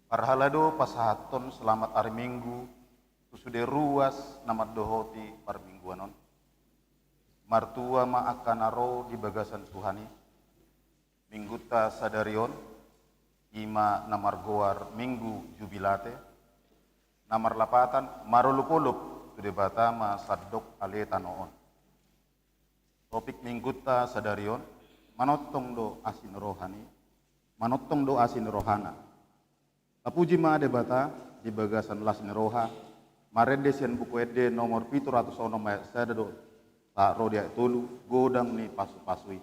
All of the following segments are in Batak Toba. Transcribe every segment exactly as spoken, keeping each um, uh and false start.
Parhalado pasahathon selamat ari Minggu tu sude ruas na mandohoti parmingguan on. Martua ma angka na ro di bagasan Tuhan i. Minggunta sadari on, i ma na margoar Minggu Jubilate, na marlapatan marolopolop tu Debata ma sandok ale tano on. Topik Minggunta sadari on, manongtong do asi ni roha ni, manongtong do asi ni rohana. Tapuji ma Debata di bagasan las ni roha, marende sian Buku Ende nomor pitu ratus onom ayat sada do, sahat ro di ayat tolu, godang ni pasupasu i.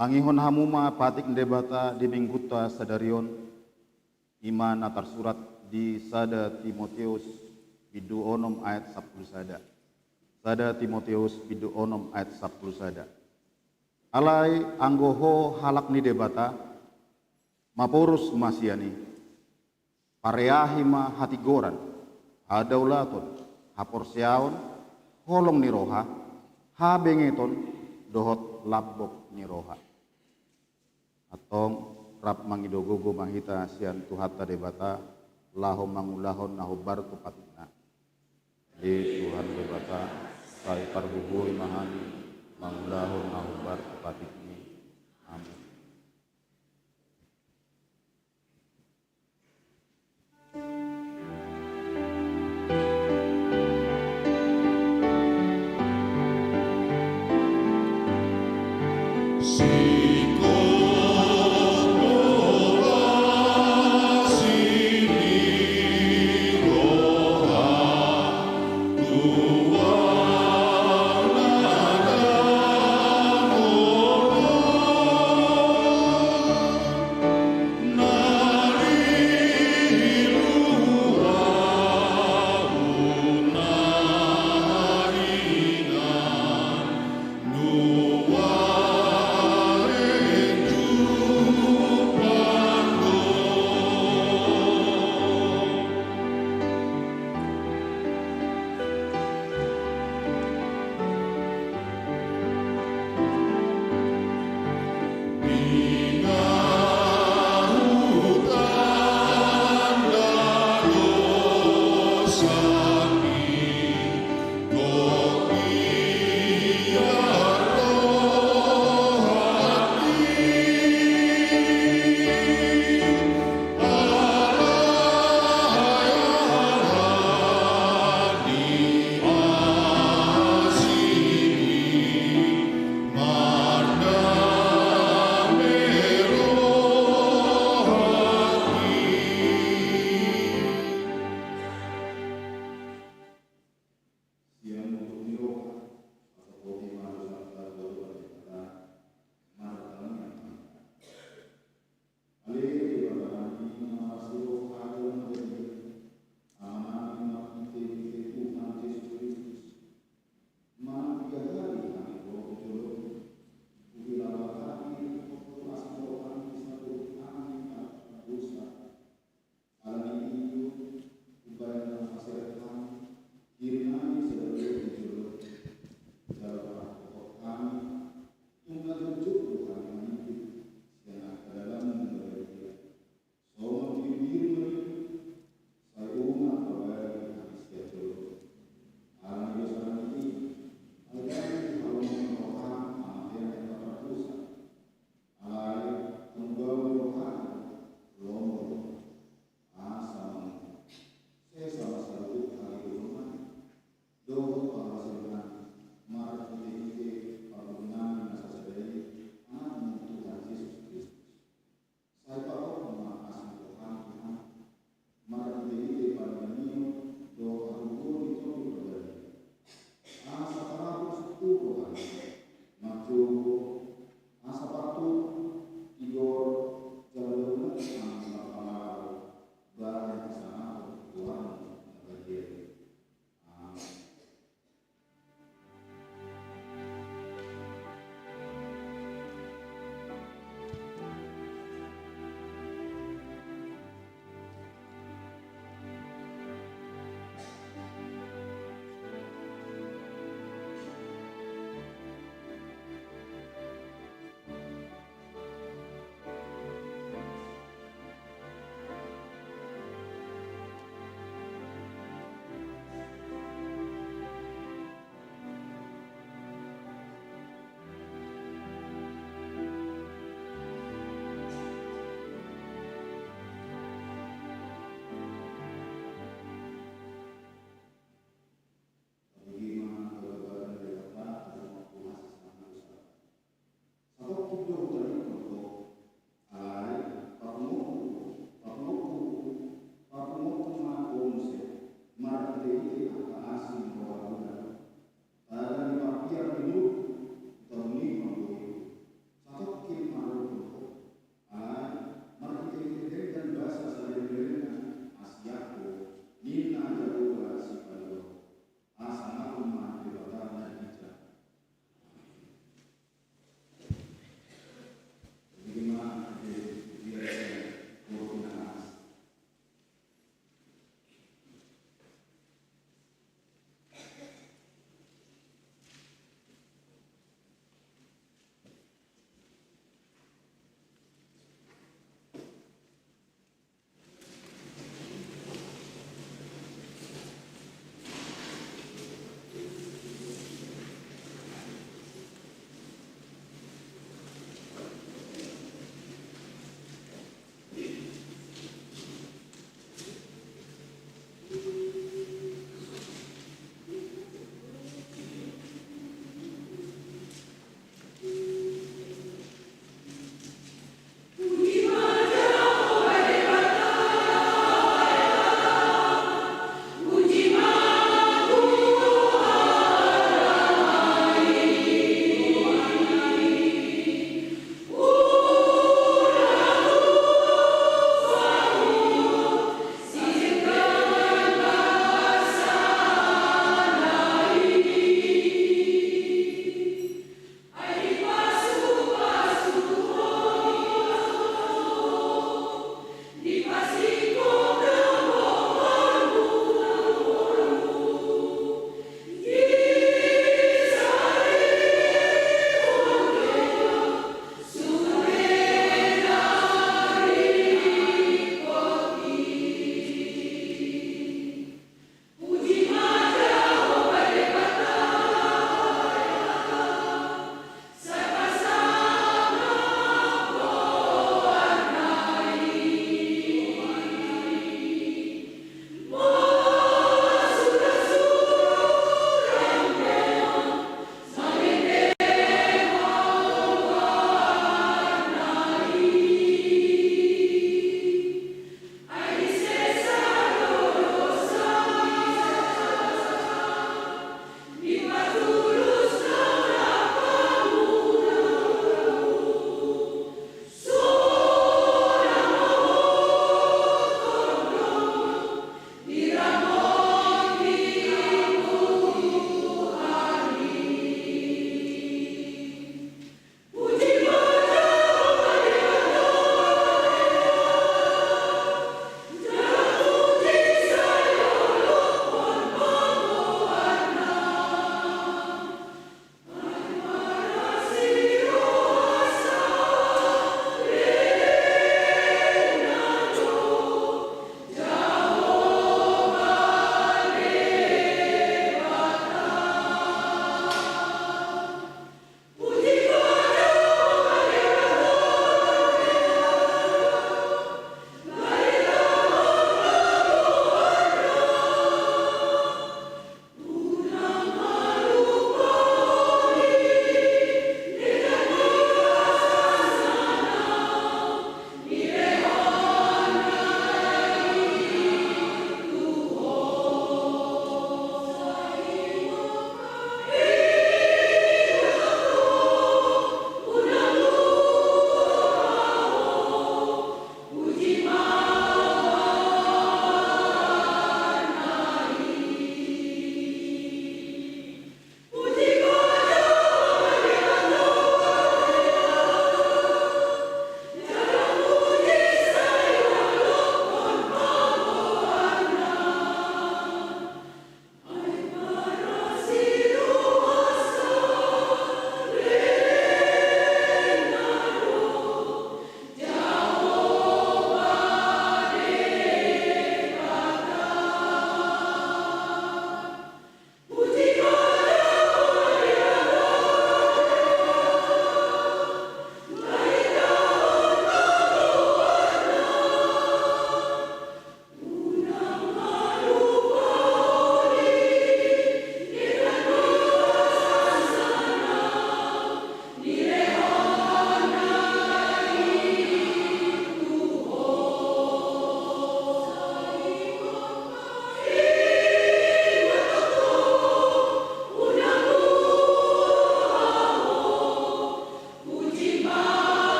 Tangihon hamu ma patik ni Debata di minggunta sadari on, i ma na tarsurat di sada Timoteus bindu onom ayat sampulu sada. Sada Timoteus bindu onom ayat sampulu sada. Alai anggo ho halak ni Debata, maporus ma sian i, pareahi ma hatigoran, hadaulaton, haporseaon, holong ni roha, habengeton, dohot lambok ni roha. Antong rap mangido gogo ma hita sian Tuhanta Debata, laho mangulahon na hombar tu patikna. Ale Tuhan Debata, sai pargogoi ma hami mangulahon na hombar tu patikmi. Amin. Sian ujung ni roha, pasupoti ma dosanta tu Debata, martangiang ma hita. Ale Debata nami na marasi roha na badia, Amanami na marhitehite Tuhan Jesus Kristus, manang piga hali hami ro tu joloM, huhilala hami ro tu asi ni rohaM di saluhut hami angka pardosa. Alani i do, umbahen na marsirang hami, hiri nami sadari on di joloM, jala parhatophot hami, tung na jotjot do hami mangido sian angka dalanMu na badia. Songon birubiru ma i,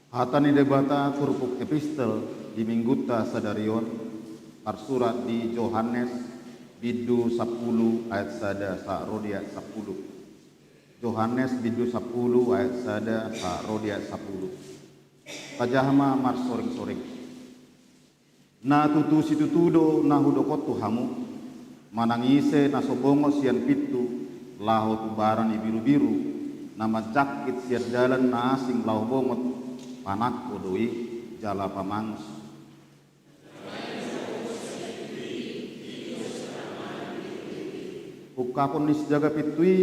Hata ni Debata turpuk epistel di minggunta sadari on, tarsurat di Johannes, bindu sampulu ayat sada sahat ro di ayat sampulu. Johannes bindu sampulu ayat sada sahat ro di ayat sampulu. Tajaha ma marsoring-soring. Na tutu situtu do na hudok on tu hamu, manang ise na so bongot sian pintu, laho tu bara ni birubiru, na manjangkit sian dalan na asing laho bongot, panangko do i, jala pamangus. Ungkapon ni sijaga pintu i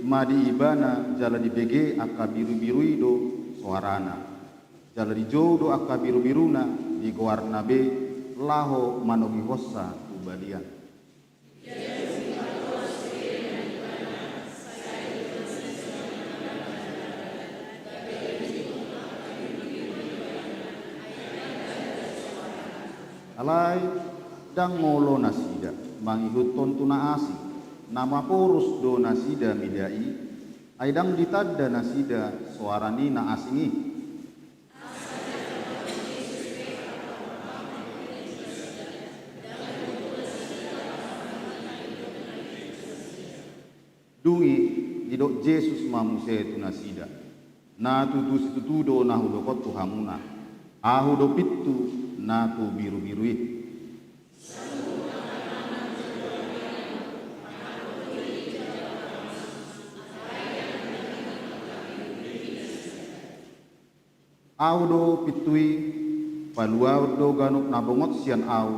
ma di ibana jala dibege angka birubiru i do soarana. Jala dijou do angka birubiruna, digoarna be laho manogihonsa tu balian. Alai ndang olo nasida mangihuthon tu na asing, na maporus do nasida mida i, ai ndang ditanda nasida soara ni na asing i. Dung i didok Jesus ma muse tu nasida, na tutu situtu do na hudok on tu hamuna, ahu do pintu na tu birubiru i. Ahu do pintu i, paluaon do ganup na bongot sian ahu,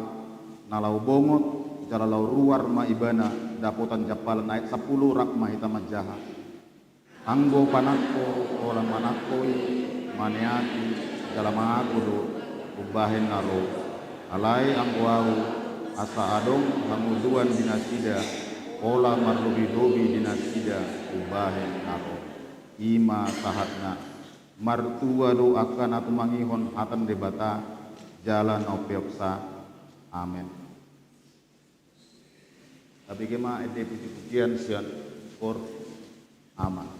na laho bongot, jala laho ruar ma ibana, dapotan jampalan ayat sampulu rap ma hita manjaha. Anggo panangko, holan manangkoi, maneati, jala mangago do, umbahen na ro. Alai anggo ahu, asa adong hamuduan di nasida, holan marlobilobi di nasida, umbahen na ro. I ma sahatna. Martua do angka na tumangihon hata ni Debata, jala na umpeopsa. Amen. Tabege ma ende pujipujian sian Kor Ama.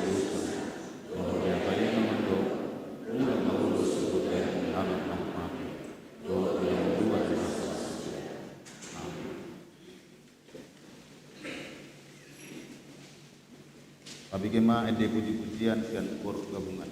dosa, dohot di angka i na mandok, unang ma ulos tu huta i halak na mate, dohot di hangoluan na so mate. Amin. Pabege ma ende puji-pujian sian koor gabungan.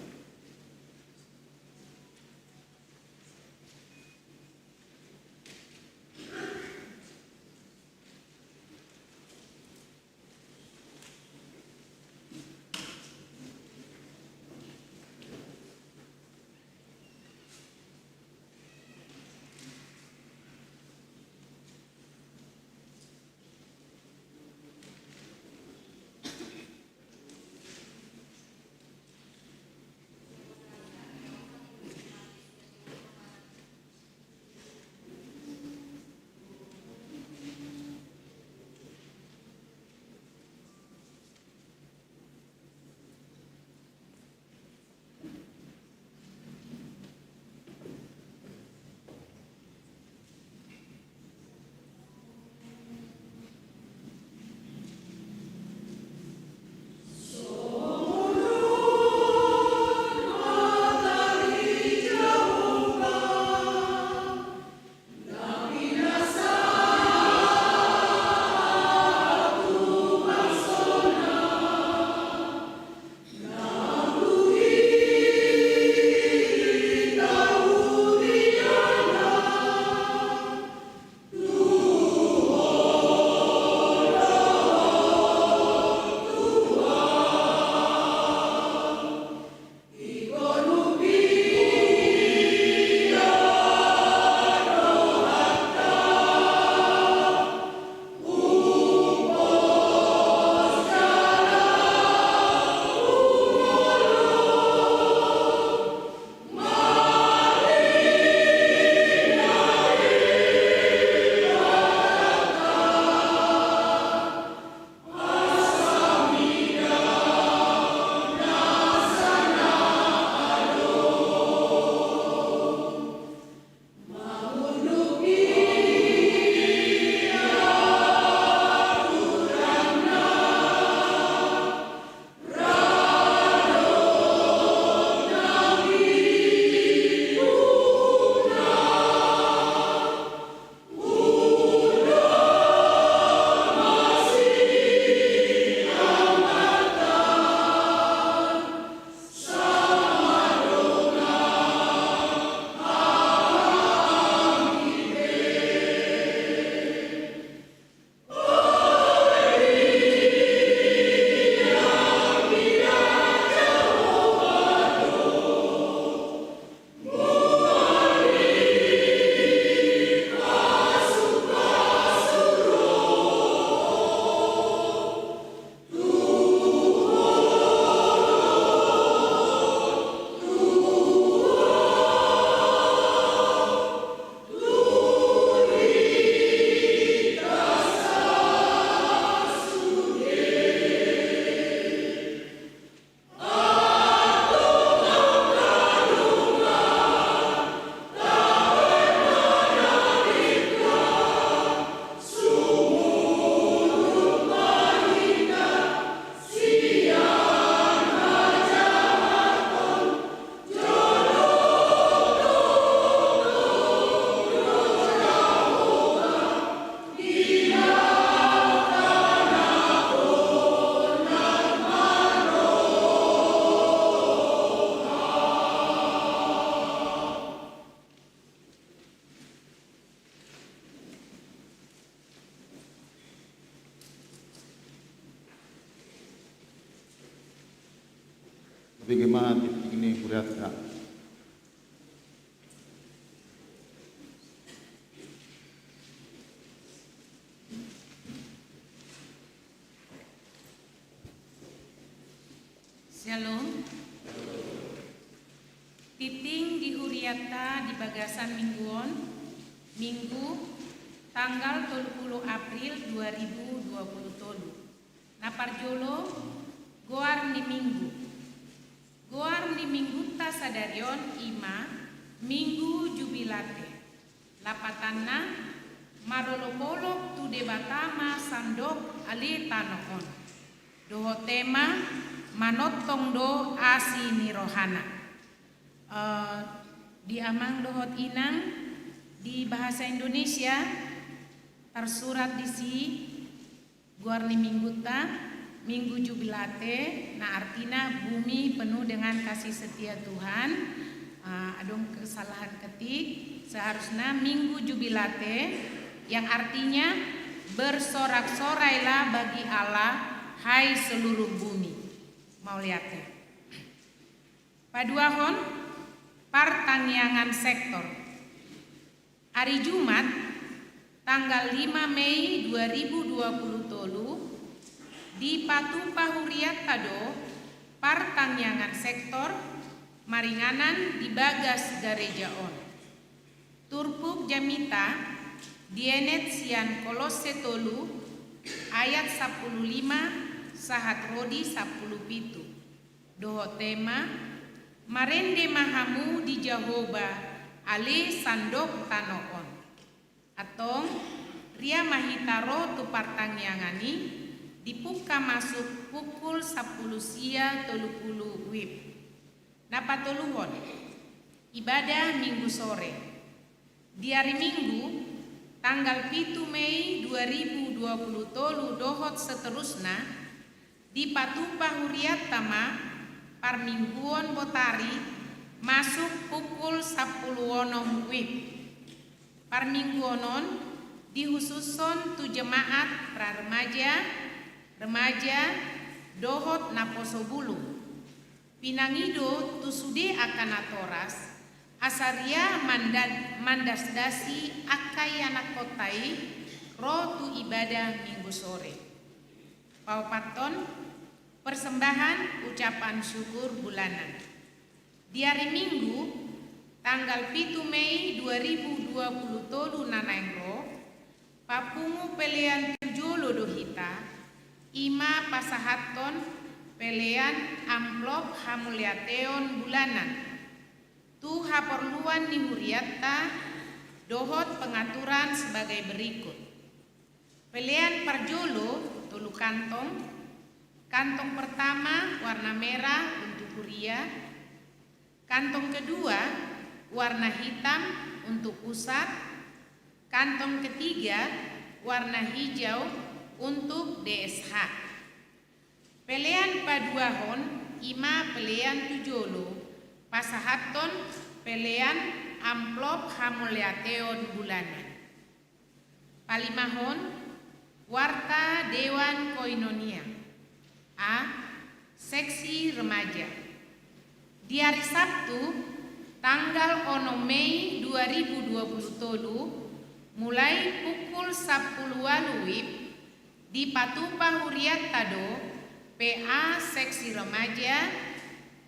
Bege ma titik ni hurianta. Shalom. Titik di hurianta di bagasan minggu on, Minggu, tanggal tolu pulu April dua ribu dua pulu tolu. Na parjolo, goar ni Minggu. Goar ni Minggunta sadari on i ma Minggu Jubilate. Lapatanna, marolopolop tu Debata ma sandok ale tano on. Dohot ema, manongtong do asi ni rohana. Eh, di amang dohot inang, di bahasa Indonesia tarsurat disi, goar ni minggunta, Minggu Jubilate, na artina bumi penuh dengan kasih setia Tuhan. Ah, adong kesalahan ketik, seharusnya Minggu Jubilate, yang artinya bersorak-sorailah bagi Allah, hai seluruh bumi. Mauliate. Paduahon, partangiangan sektor. Ari Jumat, tanggal lima Mei dua ribu dua pulu tolu, dipatupa hurianta do partangiangan sektor maringanan di bagas gareja on. Turpuk jamita dienet sian Kolosse tolu ayat sampulu lima sahat ro di sampulu pitu. Dohot ema, marende ma hamu di Jahowa, ale sandok tano on. Antong, ria ma hita ro tu partangiangan i, dipungka masuk pukul sampulu sia tolu pulu wib. Na patoluhon, ibadah Minggu sore. Di ari Minggu, tanggal pitu Mei dua ribu dua pulu tolu dohot seterusna, dipatupa hurianta ma parmingguon botari masuk pukul sampulu onom wib. Parmingguon on dihusushon tu jemaat pra remaja, remaja, dohot naposo bulung. Pinangido tu sude angka natoras, asa ria manda-, mandasdasi angka ianakhonta i ro tu ibadah Minggu sore. Paopathon, persembahan ucapan syukur bulanan. Di ari Minggu, tanggal pitu Mei dua ribu dua pulu tolu na naeng ro, papungu pelean tu jolo do hita, i ma pasahathon pelean amplop hamuliateon bulanan tu haporluan ni hurianta dohot pengaturan sebagai berikut. Pelean parjolo tolu kantong. Kantong pertama warna merah untuk huria. Kantong kedua warna hitam untuk pusat. Kantong ketiga warna hijau untuk D S H. Pelean paduahon i ma pelean tu jolo, pasahathon pelean amplop hamuliateon bulanan. Palimahon, warta Dewan Koinonia. A, seksi remaja. Di ari Sabtu, tanggal onom Mei dua ribu dua pulu tolu, mulai pukul sampulu ualu wib, dipatupa hurianta do P A seksi remaja,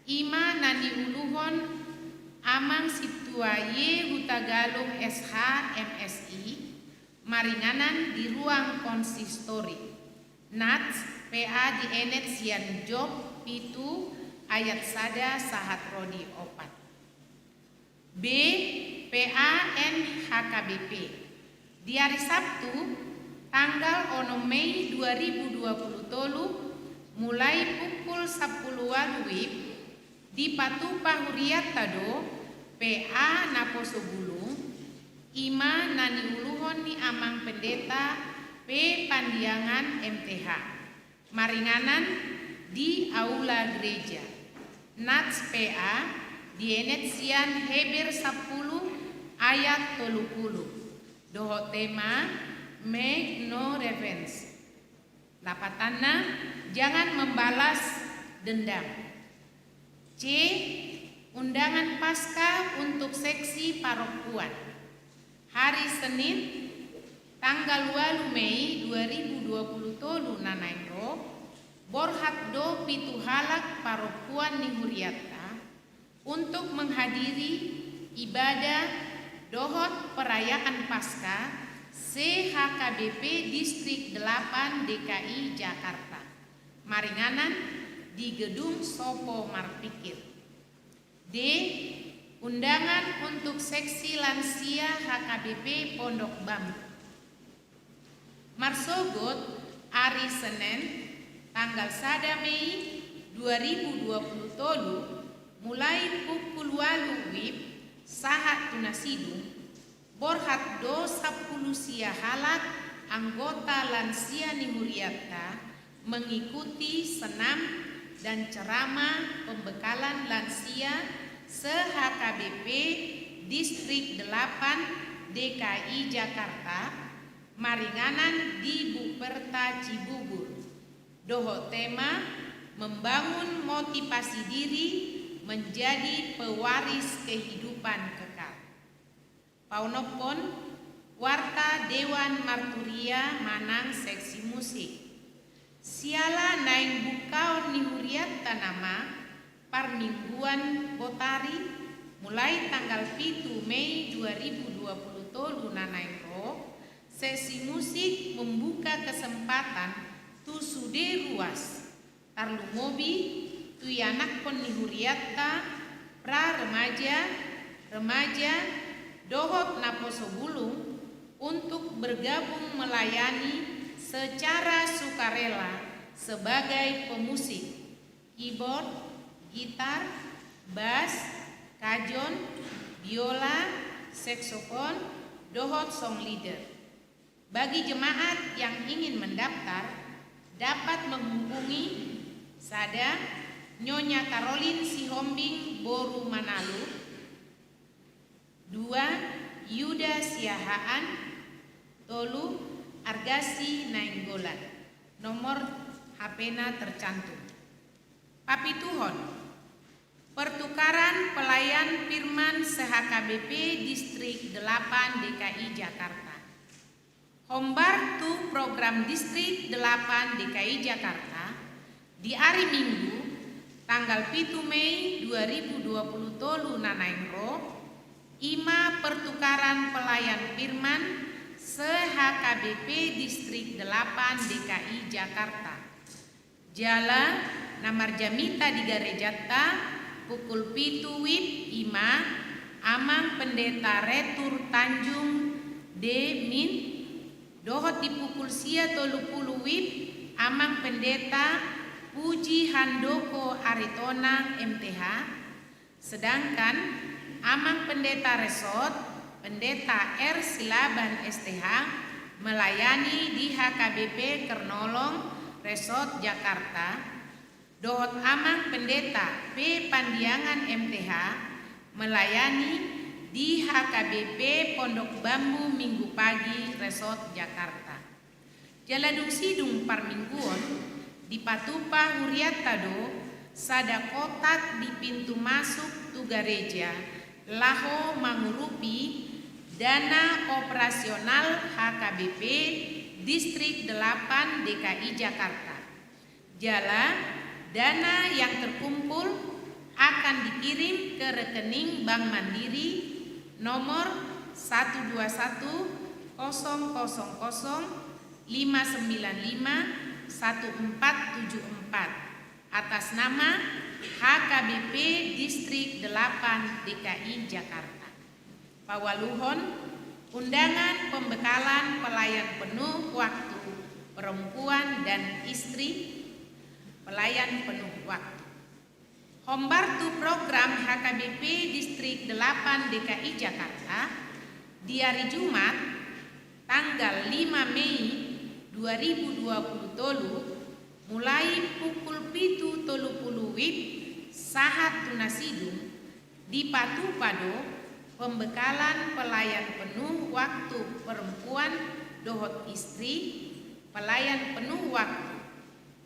i ma na niuluhon Amang Sintua Y Hutagalung S H, M Si, maringanan di ruang konsistori. Nats, P A dienet sian Job pitu ayat sada sahat ro di opat. B, P A N H K B P. Di ari Sabtu, tanggal onom Mei dua ribu dua pulu tolu, mulai pukul sampulu ualu wib, dipatupa hurianta do P A naposo bulung, i ma na niuluhon ni Amang Pendeta P Pandiangan M T H. Maringanan di aula gereja. Nats P A dienet sian Heber sampulu ayat tolu pulu. Dohot tema, Make No Revenge. Lapatanna, jangan membalas dendam. C. Undangan Paskah untuk seksi parompuan. Hari Senin, tanggal ualu Mei dua ribu dua puluh tolu na naeng ro, borhat do pitu halak parompuan ni huriatta untuk menghadiri ibadah dohot perayaan Paskah se-H K B P Distrik delapan D K I Jakarta, maringanan di Gedung Sopo Marpikir. D. Undangan untuk seksi lansia H K B P Pondok Bambu. Marsogot, ari Senen, tanggal sada Mei dua ribu dua puluh tolu, mulai pukul ualu wib sahat tu na sidung, borhat do sampulu sia halak anggota lansia ni huriatta mengikuti senam dan ceramah pembekalan lansia se-H K B P Distrik delapan D K I Jakarta, maringanan di Buperta Cibubur, dohot tema membangun motivasi diri menjadi pewaris kehidupan kekal. Paonomhon, warta Dewan Marturia manang seksi musik. Siala naeng bungkaon ni huriatta nama parmingguan botari, mulai tanggal pitu Mei dua ribu dua puluh tolu na naeng ro, seksi musik membuka kesempatan tu sude ruas, tarlumobi tu ianakhon ni huriatta, pra remaja, remaja, dohot naposo bulung untuk bergabung melayani secara sukarela sebagai pemusik, keyboard, gitar, bas, kajon, biola, saksofon, dohot song leader. Bagi jemaat yang ingin mendaftar, dapat menghubungi: sada, Nyonya Karolin Sihombing boru Manalu; dua, Yuda Siahaan; tolu, Argasi Nainggolan. Nomor H P-na tercantum. Papituhon, pertukaran pelayan firman se-H K B P Distrik delapan D K I Jakarta. Hombar tu program Distrik delapan D K I Jakarta, di ari Minggu, tanggal pitu Mei dua ribu dua puluh tolu na naeng ro, i ma pertukaran pelayan firman se-H K B P Distrik delapan D K I Jakarta. Jala na marjamita di garejanta pukul pitu wib i ma Amang Pendeta Retur Tanjung, D Min, dohot di pukul sia tolu pulu wib Amang Pendeta Puji Handoko Aritonang, M Th. Sedangkan Amang Pendeta Resort, Pendeta R Silaban, S Th, melayani di H K B P Kernolong Resort Jakarta, dohot Amang Pendeta P Pandiangan, M Th, melayani di H K B P Pondok Bambu Minggu Pagi Resort Jakarta. Jala dung sidung parmingguon, dipatupa huriatta do sada kotak di pintu masuk tu gareja laho mangurupi dana operasional H K B P Distrik delapan D K I Jakarta. Jala dana yang terkumpul akan dikirim ke rekening Bank Mandiri nomor satu dua satu kosong kosong kosong lima sembilan lima satu empat tujuh empat, atas nama H K B P Distrik delapan D K I Jakarta. Paualuhon, undangan pembekalan pelayan penuh waktu perempuan dan istri, pelayan penuh waktu. Hombar tu program H K B P Distrik delapan D K I Jakarta, di ari Jumat, tanggal lima Mei dua ribu dua puluh tolu, mulai pukul pitu tolu pulu wib sahat tu na sidung, dipatupa do pembekalan pelayan penuh waktu perempuan dohot istri, pelayan penuh waktu,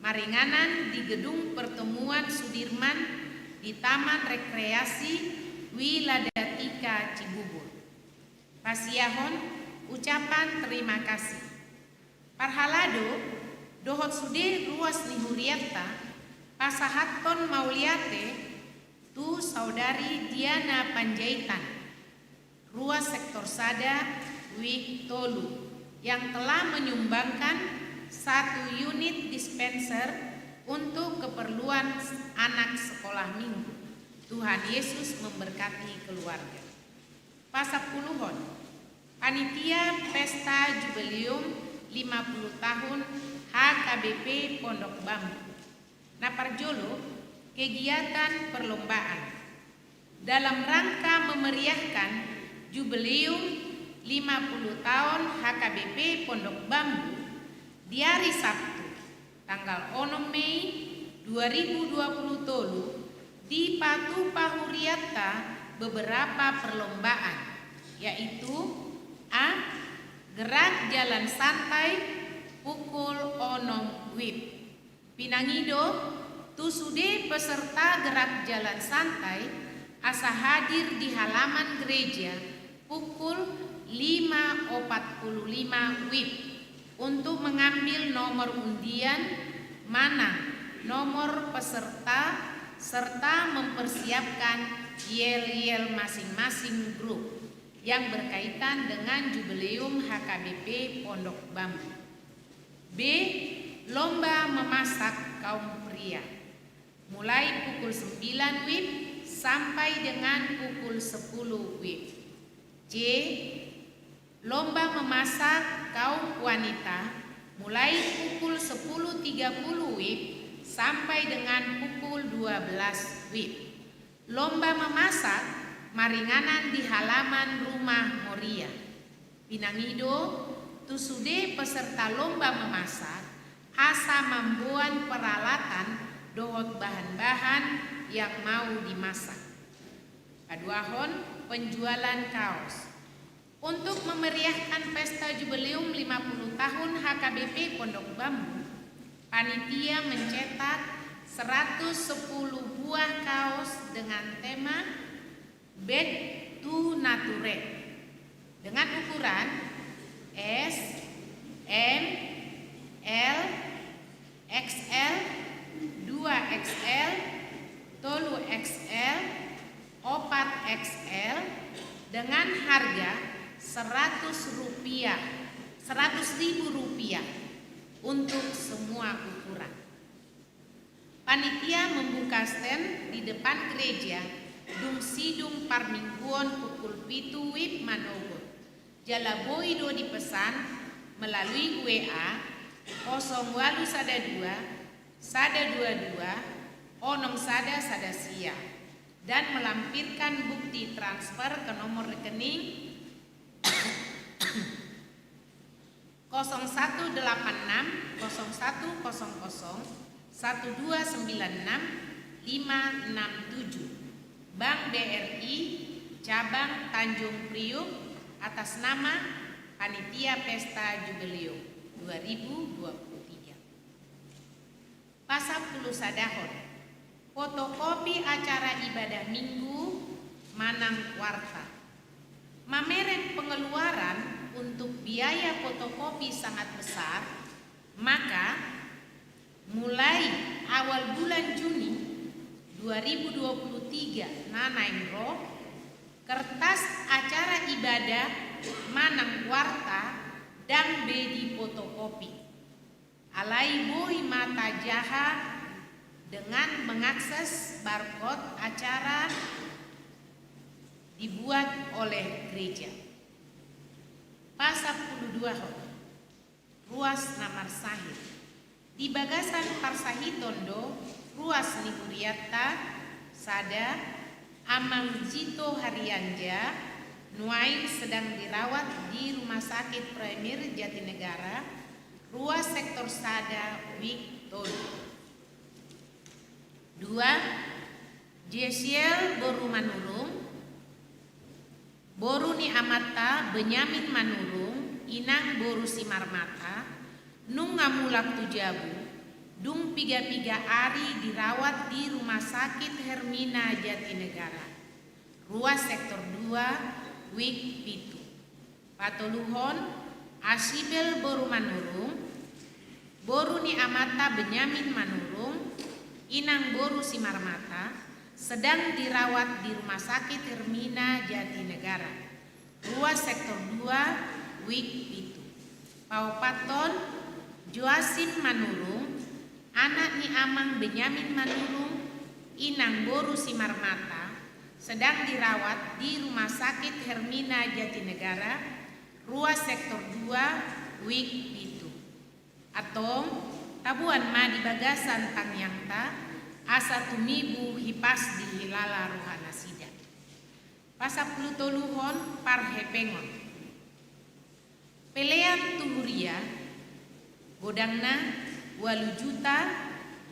maringanan di Gedung Pertemuan Sudirman, di Taman Rekreasi Wiladatika Cibubur. Pasiahon ucapan terima kasih. Parhalado dohot sude ruas ni hurianta pasahathon mauliate tu Saudari Diana Panjaitan, ruas sektor sada, wik tolu, yang telah menyumbangkan satu unit dispenser untuk keperluan anak sekolah minggu. Tuhan Yesus memberkati keluarga. Pasampuluhon, panitia pesta jubileum lima puluh tahun H K B P Pondok Bambu. Na parjolo, kegiatan perlombaan. Dalam rangka memeriahkan jubileum lima puluh tahun H K B P Pondok Bambu, di hari Sabtu, tanggal onom Mei dua ribu dua puluh tolu, dipatupa hurianta beberapa perlombaan, yaitu: A. Gerak jalan santai pukul onom wib. Pinangido tu sude peserta gerak jalan santai asa hadir di halaman gereja pukul lima opat puluh lima wib untuk mengambil nomor undian manang nomor peserta serta mempersiapkan yel-yel masing-masing grup yang berkaitan dengan jubileum H K B P Pondok Bambu. B. Lomba memasak kaum pria, mulai pukul sembilan wib sampai dengan pukul sepuluh wib. C. Lomba memasak kaum wanita, mulai pukul sepuluh tiga puluh wib sampai dengan pukul dua belas wib. Lomba memasak maringanan di halaman rumah Moria. Pinangido tu sude peserta lomba memasak asa mamboan peralatan dohot bahan-bahan yang mau dimasak. Paduahon, penjualan kaos. Untuk memeriahkan pesta jubileum lima puluh tahun H K B P Pondok Bambu, panitia mencetak seratus sepuluh buah kaos dengan tema Back to Nature, dengan ukuran S, M, L, X L, dua X L, tolu X L, opat X L, dengan harga seratus rupiah, seratus ribu rupiah untuk semua ukuran. Panitia membuka stand di depan gereja dung sidung parmingguon pukul pitu wib manogot. Jala boi do dipesan melalui W A kosong walu sada dua, sada dua dua, onom sada sada sia, dan melampirkan bukti transfer ke nomor rekening kosong satu delapan enam kosong satu kosong kosong satu dua sembilan enam lima enam tujuh, Bank B R I, Cabang Tanjung Priuk, atas nama Panitia Pesta Jubileum dua ribu dua puluh tiga. Pasampulusadahon, fotokopi acara ibadah Minggu manang warta. Mamereng pengeluaran untuk biaya fotokopi sangat besar, maka mulai awal bulan Juni dua ribu dua puluh tiga na naeng ro, kertas acara ibadah manang warta ndang be difotokopi. Alai boi ma tajaha dengan mengakses barcode acara dibuat oleh gereja. Pasampuluduahon, ruas na marsahit. Di bagasan parsahiton do ruas ni hurianta sada, Amang Zito Harianja, nuaeng sedang dirawat di Rumah Sakit Premier Jatinegara, ruas sektor sada, wik tolu. Dua, Jesiel boru Manurung, boru ni amanta Benyamin Manurung, inang boru Simarmata, nunga mulak tu jabu, dung piga-piga ari dirawat di Rumah Sakit Hermina Jatinegara, Ruas Sektor dua, Wik pitu. Patoluhon, Asibel boru Manurung, boru ni amanta Benyamin Manurung, inang boru Simarmata, sedang dirawat di Rumah Sakit Hermina Jatinegara, Ruas Sektor dua, Wik pitu. Paopathon, Joasim Manurung, anak ni amang Benyamin Manurung, inang boru Simarmata, sedang dirawat di Rumah Sakit Hermina Jatinegara, Ruas Sektor dua, Wik pitu. Antong, taboan ma di bagasan tangiangta, asa tumibu hipas dihilala rohanasida. Pasampulutoluhon, parhepengon. Pelean tu huria, godangna ualu juta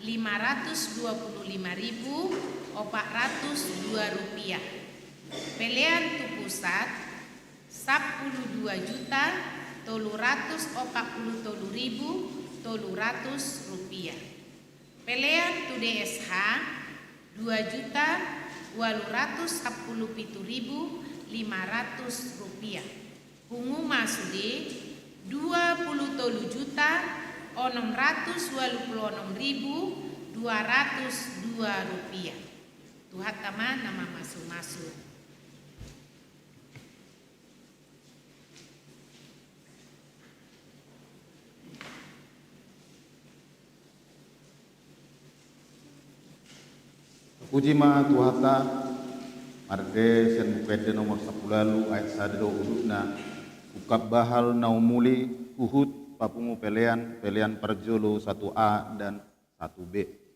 lima ratus dua puluh lima ribu opat ratus dua rupiah. Pelean tu pusat, sampulu dua juta tolu ratus opat pulu tolu ribu tolu ratus rupiah. Pelean tu D S H, dua juta ualu ratus sampulu pitu ribu lima ratus rupiah. Pungu ma sude, dua pulu tolu juta onom ratus ualu pulu onom ribu dua ratus dua rupiah. Tuhanta ma na mamasumasu. Puji ma Tuhanta, marende sian Buku Ende nomor sampulu ualu ayat sada do undukna, ungkap bahal na umuli huhut papungu pelean, pelean parjolo satu A dan satu B.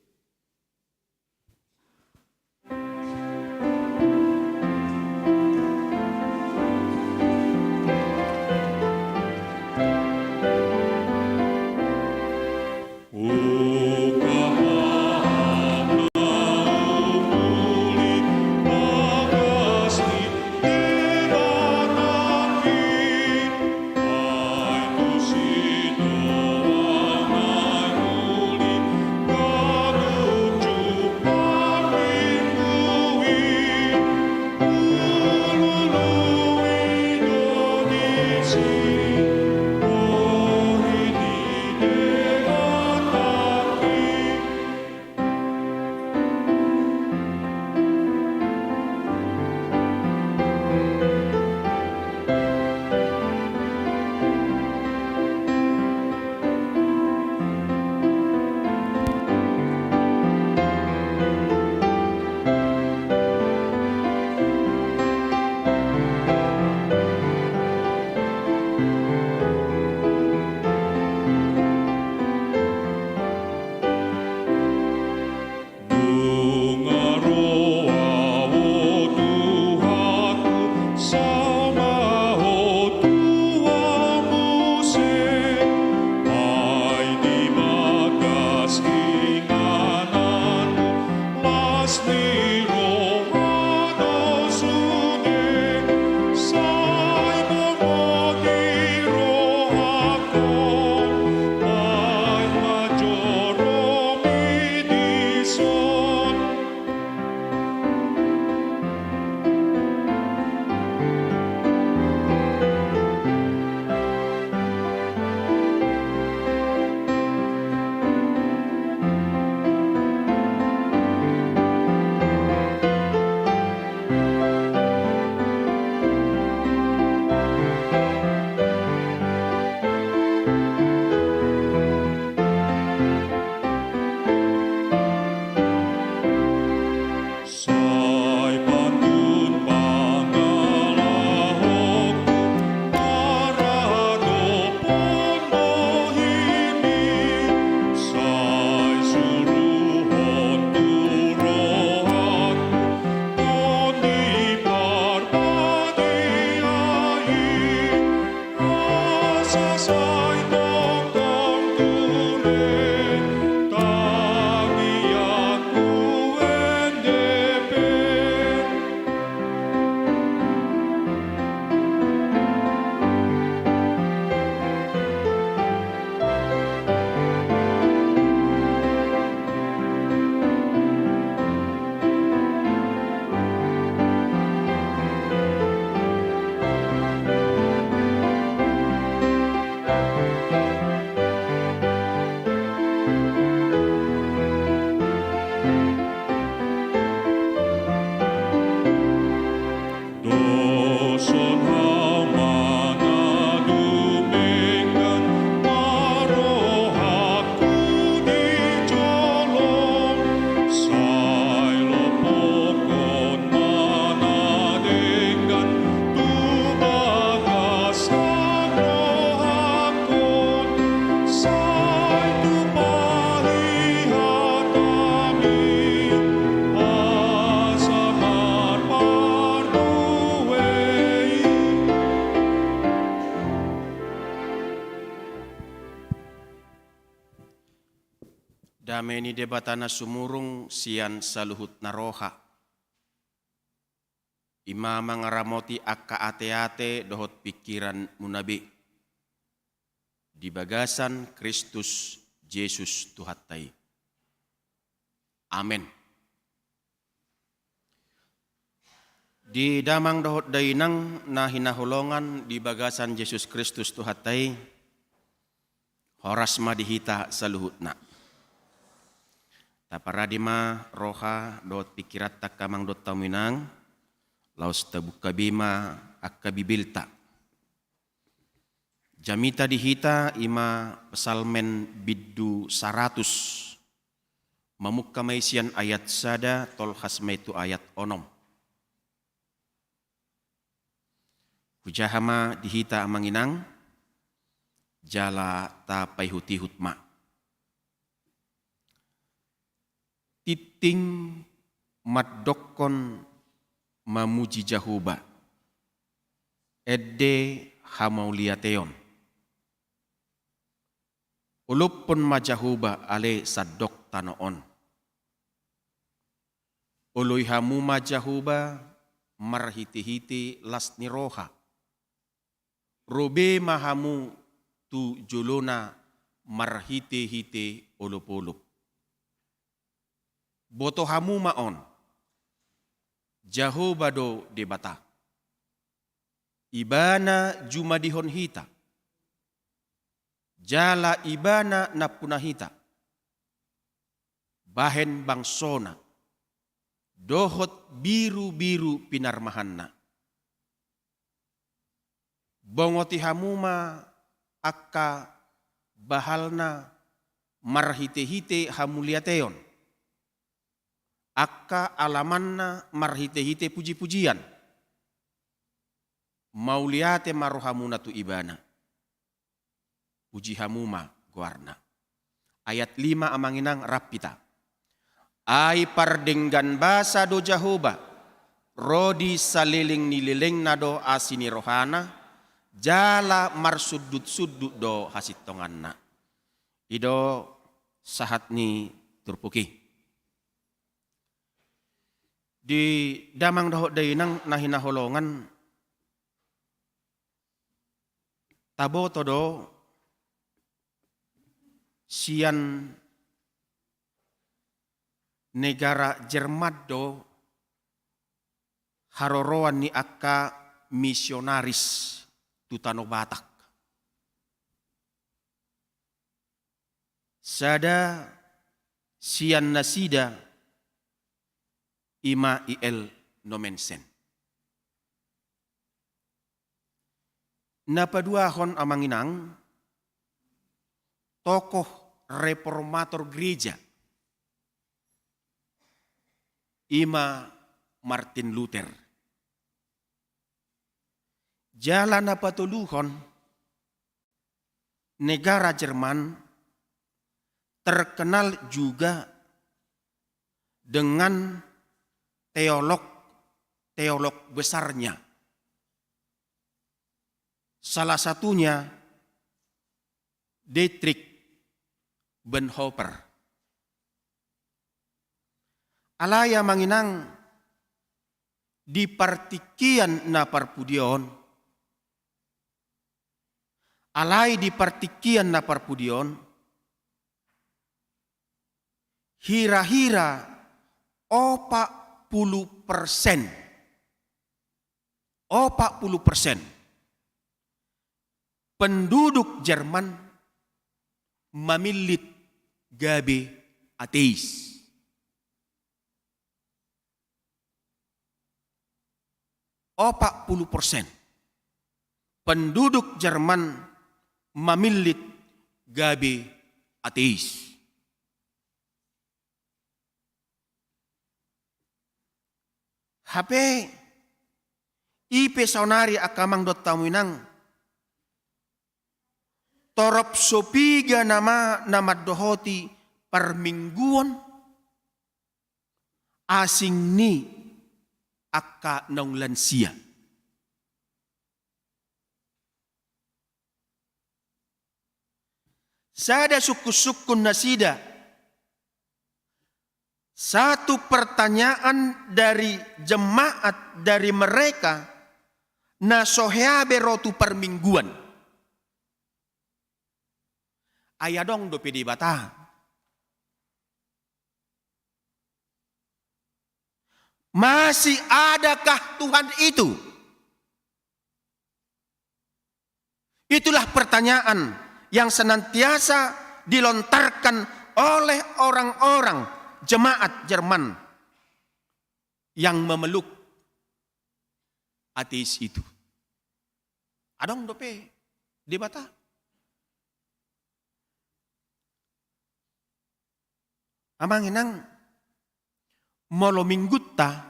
Dame ni Debata na sumurung sian saluhutna roha, i ma mangaramoti angka ateate dohot pingkiranmuna be, di bagasan Kristus Jesus Tuhanta i. Amen. Di damang dohot dainang na hinaholongan di bagasan Jesus Kristus Tuhanta i, horas ma di hita saluhutna. Taparade ma roha dohot pingkiranta angka amang dohot hamu inang, laos tabuka be ma angka Bibelta. Jamita di hita i ma Psalmen bindu saratus. Mamungka ma i sian ayat sada, tolhas ma i tu ayat onom. Hujaha ma di hita amang inang, jala tapaihut-ihut ma. Tingting mandokkon mamuji Jahowa, ende hamauliateon. Olophon ma Jahowa ale sandok tano on. Oloi hamu ma Jahowa marhite-hite las ni roha. Ro be ma hamu tu jolona marhite-hite olop-olop. Boto hamu ma on, Jahowa do Debata. Ibana jumadihon hita, jala Ibana nampuna hita bahen bangsona, dohot birubiru pinarmahanna. Bongoti hamu ma angka bahalna marhite-hite hamuliateon, angka alamanna marhite-hite puji-pujian. Mauliate ma rohamuna tu Ibana. Puji hamu ma goarna. Ayat lima amang inang, rap hita. Ai pardenggan basa do Jahowa, ro di saleleng ni lelengna do asi ni rohana, jala marsundut-sundut do hasintonganna. I do sahat ni turpuk i. Di damang dohot dainang na hinaholongan, taboto do sian negara Jerman do haroroan ni angka misionaris tu Tano Batak. Sada sian nasida i ma I L Nommensen. Na paduahon amang inang, tokoh reformator gereja i ma Martin Luther. Jala na patoluhon, negara Jerman terkenal juga dengan teolog-teolog besarnya. Salah satunya Dietrich Bonhoeffer. Alai amang inang, di partingkian na parpudi on, alai di partingkian na parpudi on, hira-hira opat pulu persen, opat pulu persen penduduk Jerman mamillit gabe ateis. Opat pulu persen penduduk Jerman mamillit gabe ateis. Hape i pe saonari angka amang dohot hamu inang, torop so piga nama na mandohoti parmingguon asing ni angka naung lansia. Sada sungkun-sungkun nasida Satu pertanyaan dari jemaat, dari mereka na so hea be ro tu parmingguan. Ai adong dope Debata. Masih adakah Tuhan itu? Itulah pertanyaan yang senantiasa dilontarkan oleh orang-orang jemaat Jerman yang memeluk ateis itu. Adong dope Debata? Amang inang, molo minggunta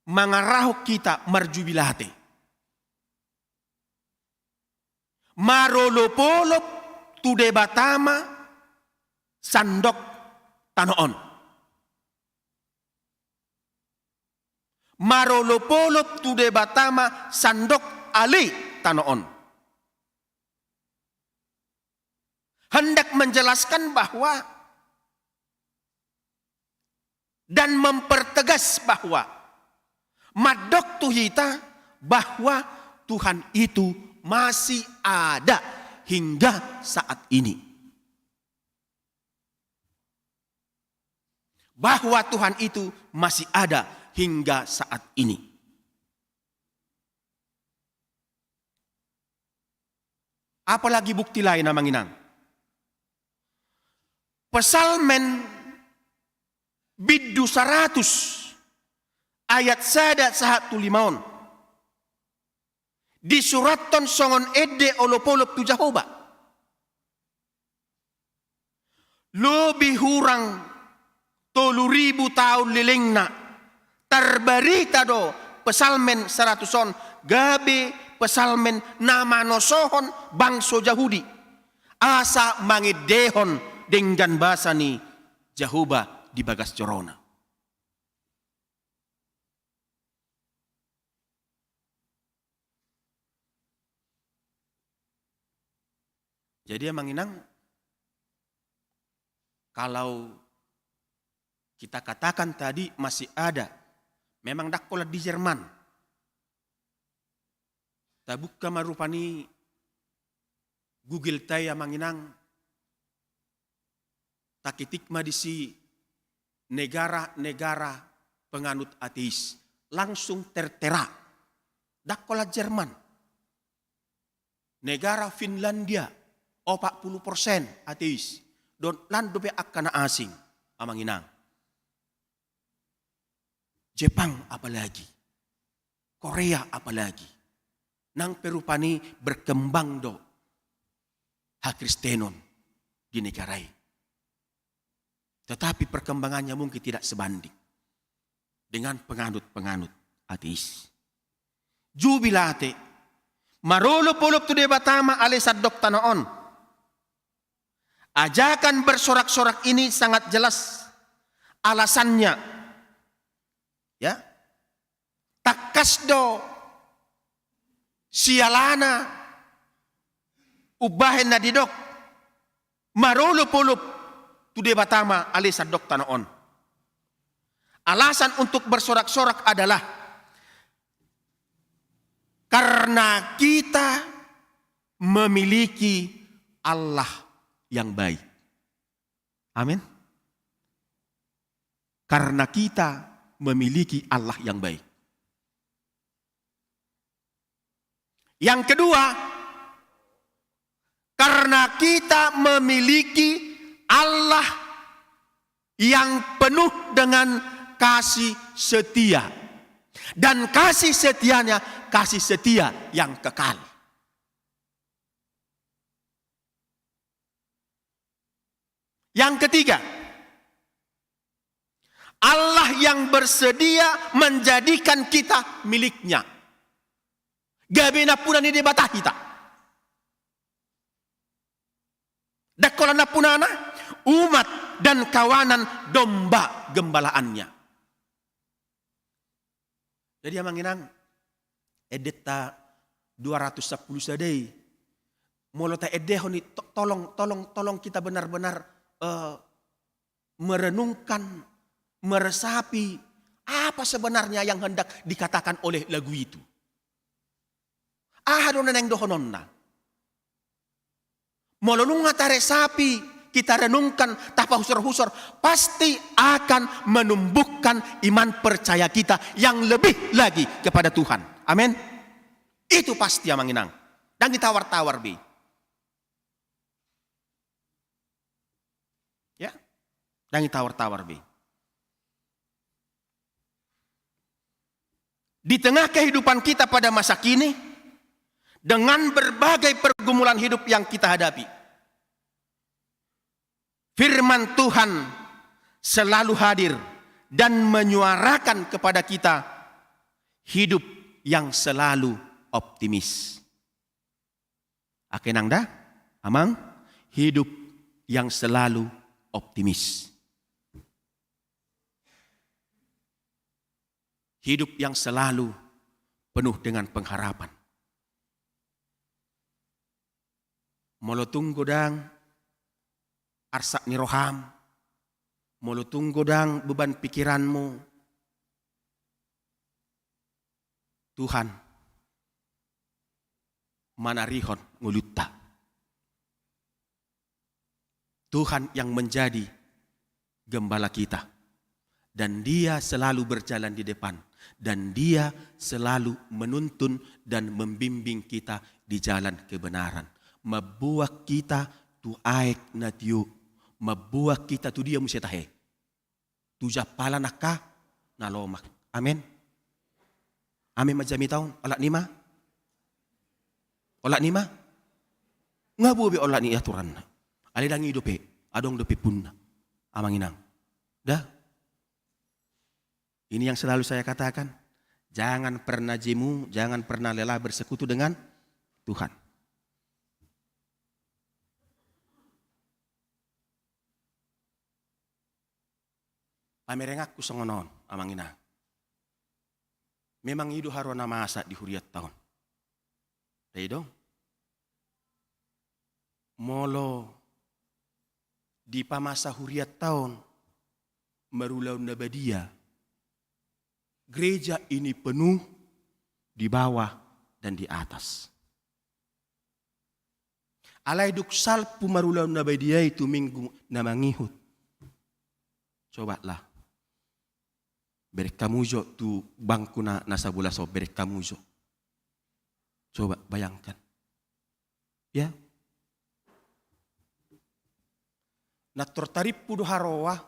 mangarahon hita marjubilate, marolopolop tu Debata ma sandok tano on. Marolopolop tu Debata ma sandok ale tano on. Hendak menjelaskan bahwa dan mempertegas bahwa mandok tu hita bahwa Tuhan itu masih ada hingga saat ini. Bahwa Tuhan itu masih ada hingga saat ini. Apalagi bukti lain, amang inang? Psalmen bindu saratus ayat sada sahat tu lima on disurathon songon ende olopolop tu Jahowa. Lobi hurang tolu ribu taon lelengna tarbarita do psalmen saratus on gabe psalmen na manosohon bangso Jahudi asa mangendehon denggan basa ni Jahowa di bagas jorona. Jadi, amang inang, kalau kita katakan tadi masih ada, memang ndang holan di Jerman. Tabuka ma rupani Google-ta i, amang inang, takitik ma disi negara-negara penganut ateis, langsung tertera. Ndang holan Jerman. Negara Finlandia, opat pulu persen ateis. Don, lan dope angka na asing, amang inang. Jepang apalagi, Korea apalagi, nang pe rupani berkembang do hakristenon di negara i. Tetapi perkembangannya mungkin tidak sebanding dengan penganut-penganut ateis. Jubilate, marolopolop tu Debata ma ale sandok tano on. Ajakan bersorak-sorak ini sangat jelas alasannya. Ya. Tangkas do sialana umbahen na didok marolopolop tu Debata ma ale sandok tano on. Alasan untuk bersorak-sorak adalah karena kita memiliki Allah yang baik. Amin. Karena kita memiliki Allah yang baik. Yang kedua, karena kita memiliki Allah yang penuh dengan kasih setia. Dan kasih setianya kasih setia yang kekal. Yang ketiga, Allah yang bersedia menjadikan kita miliknya. Gabe nampuna ni Debata hita. Ndang holan nampunana, umat dan kawanan domba gembalaannya. Jadi, amang inang, endenta dua ratus sampulu sada i, molo taendehon i, to-, tolong, tolong, tolong kita benar-benar, eh, merenungkan, meresapi apa sebenarnya yang hendak dikatakan oleh lagu itu. Aha do na naeng dohononna? Molo nunga taresapi, kita renungkan, tapahusor-husor, pasti akan menumbuhkan iman percaya kita yang lebih lagi kepada Tuhan. Amin. Itu pasti, amang inang. Ndang ditawar-tawar be. Ya, ndang ditawar-tawar be. Di tengah kehidupan kita pada masa kini, dengan berbagai pergumulan hidup yang kita hadapi, firman Tuhan selalu hadir dan menyuarakan kepada kita hidup yang selalu optimis. Ake nang da, amang, hidup yang selalu optimis. Hidup yang selalu penuh dengan pengharapan. Molo tung godang arsak ni roham, molo tung godang beban pikiranmu, Tuhan manarihon ngolunta. Tuhan yang menjadi gembala kita. Dan Dia selalu berjalan di depan. Dan Dia selalu menuntun dan membimbing kita di jalan kebenaran. Mamboan hita tu aek na tio. Mamboan hita tu dia muse tahe? Tu jampalan angka na lomak. Amin. Amin ma jamita on, olat ni ma? Olat ni ma? Nga boi be olat ni aturanna. Alai ndang i dope, adong dope punna. Amang inang. Da? Ini yang selalu saya katakan. Jangan pernah jemu, jangan pernah lelah bersekutu dengan Tuhan. Pamerenganku songon on, amang inang. Memang i do haroa na masa di hurianta on. Dai do? Molo dipamasa hurianta on marulaon na badia, gereja ini penuh di bawah dan di atas. Alai dung salpu marulaon na badia i tu minggu na mangihut. Coba lah. Bereng hamu jo tu bangku na, na sabola so, bereng hamu jo. Coba bayangkan. Ya. Na tor tarimpu do haroa,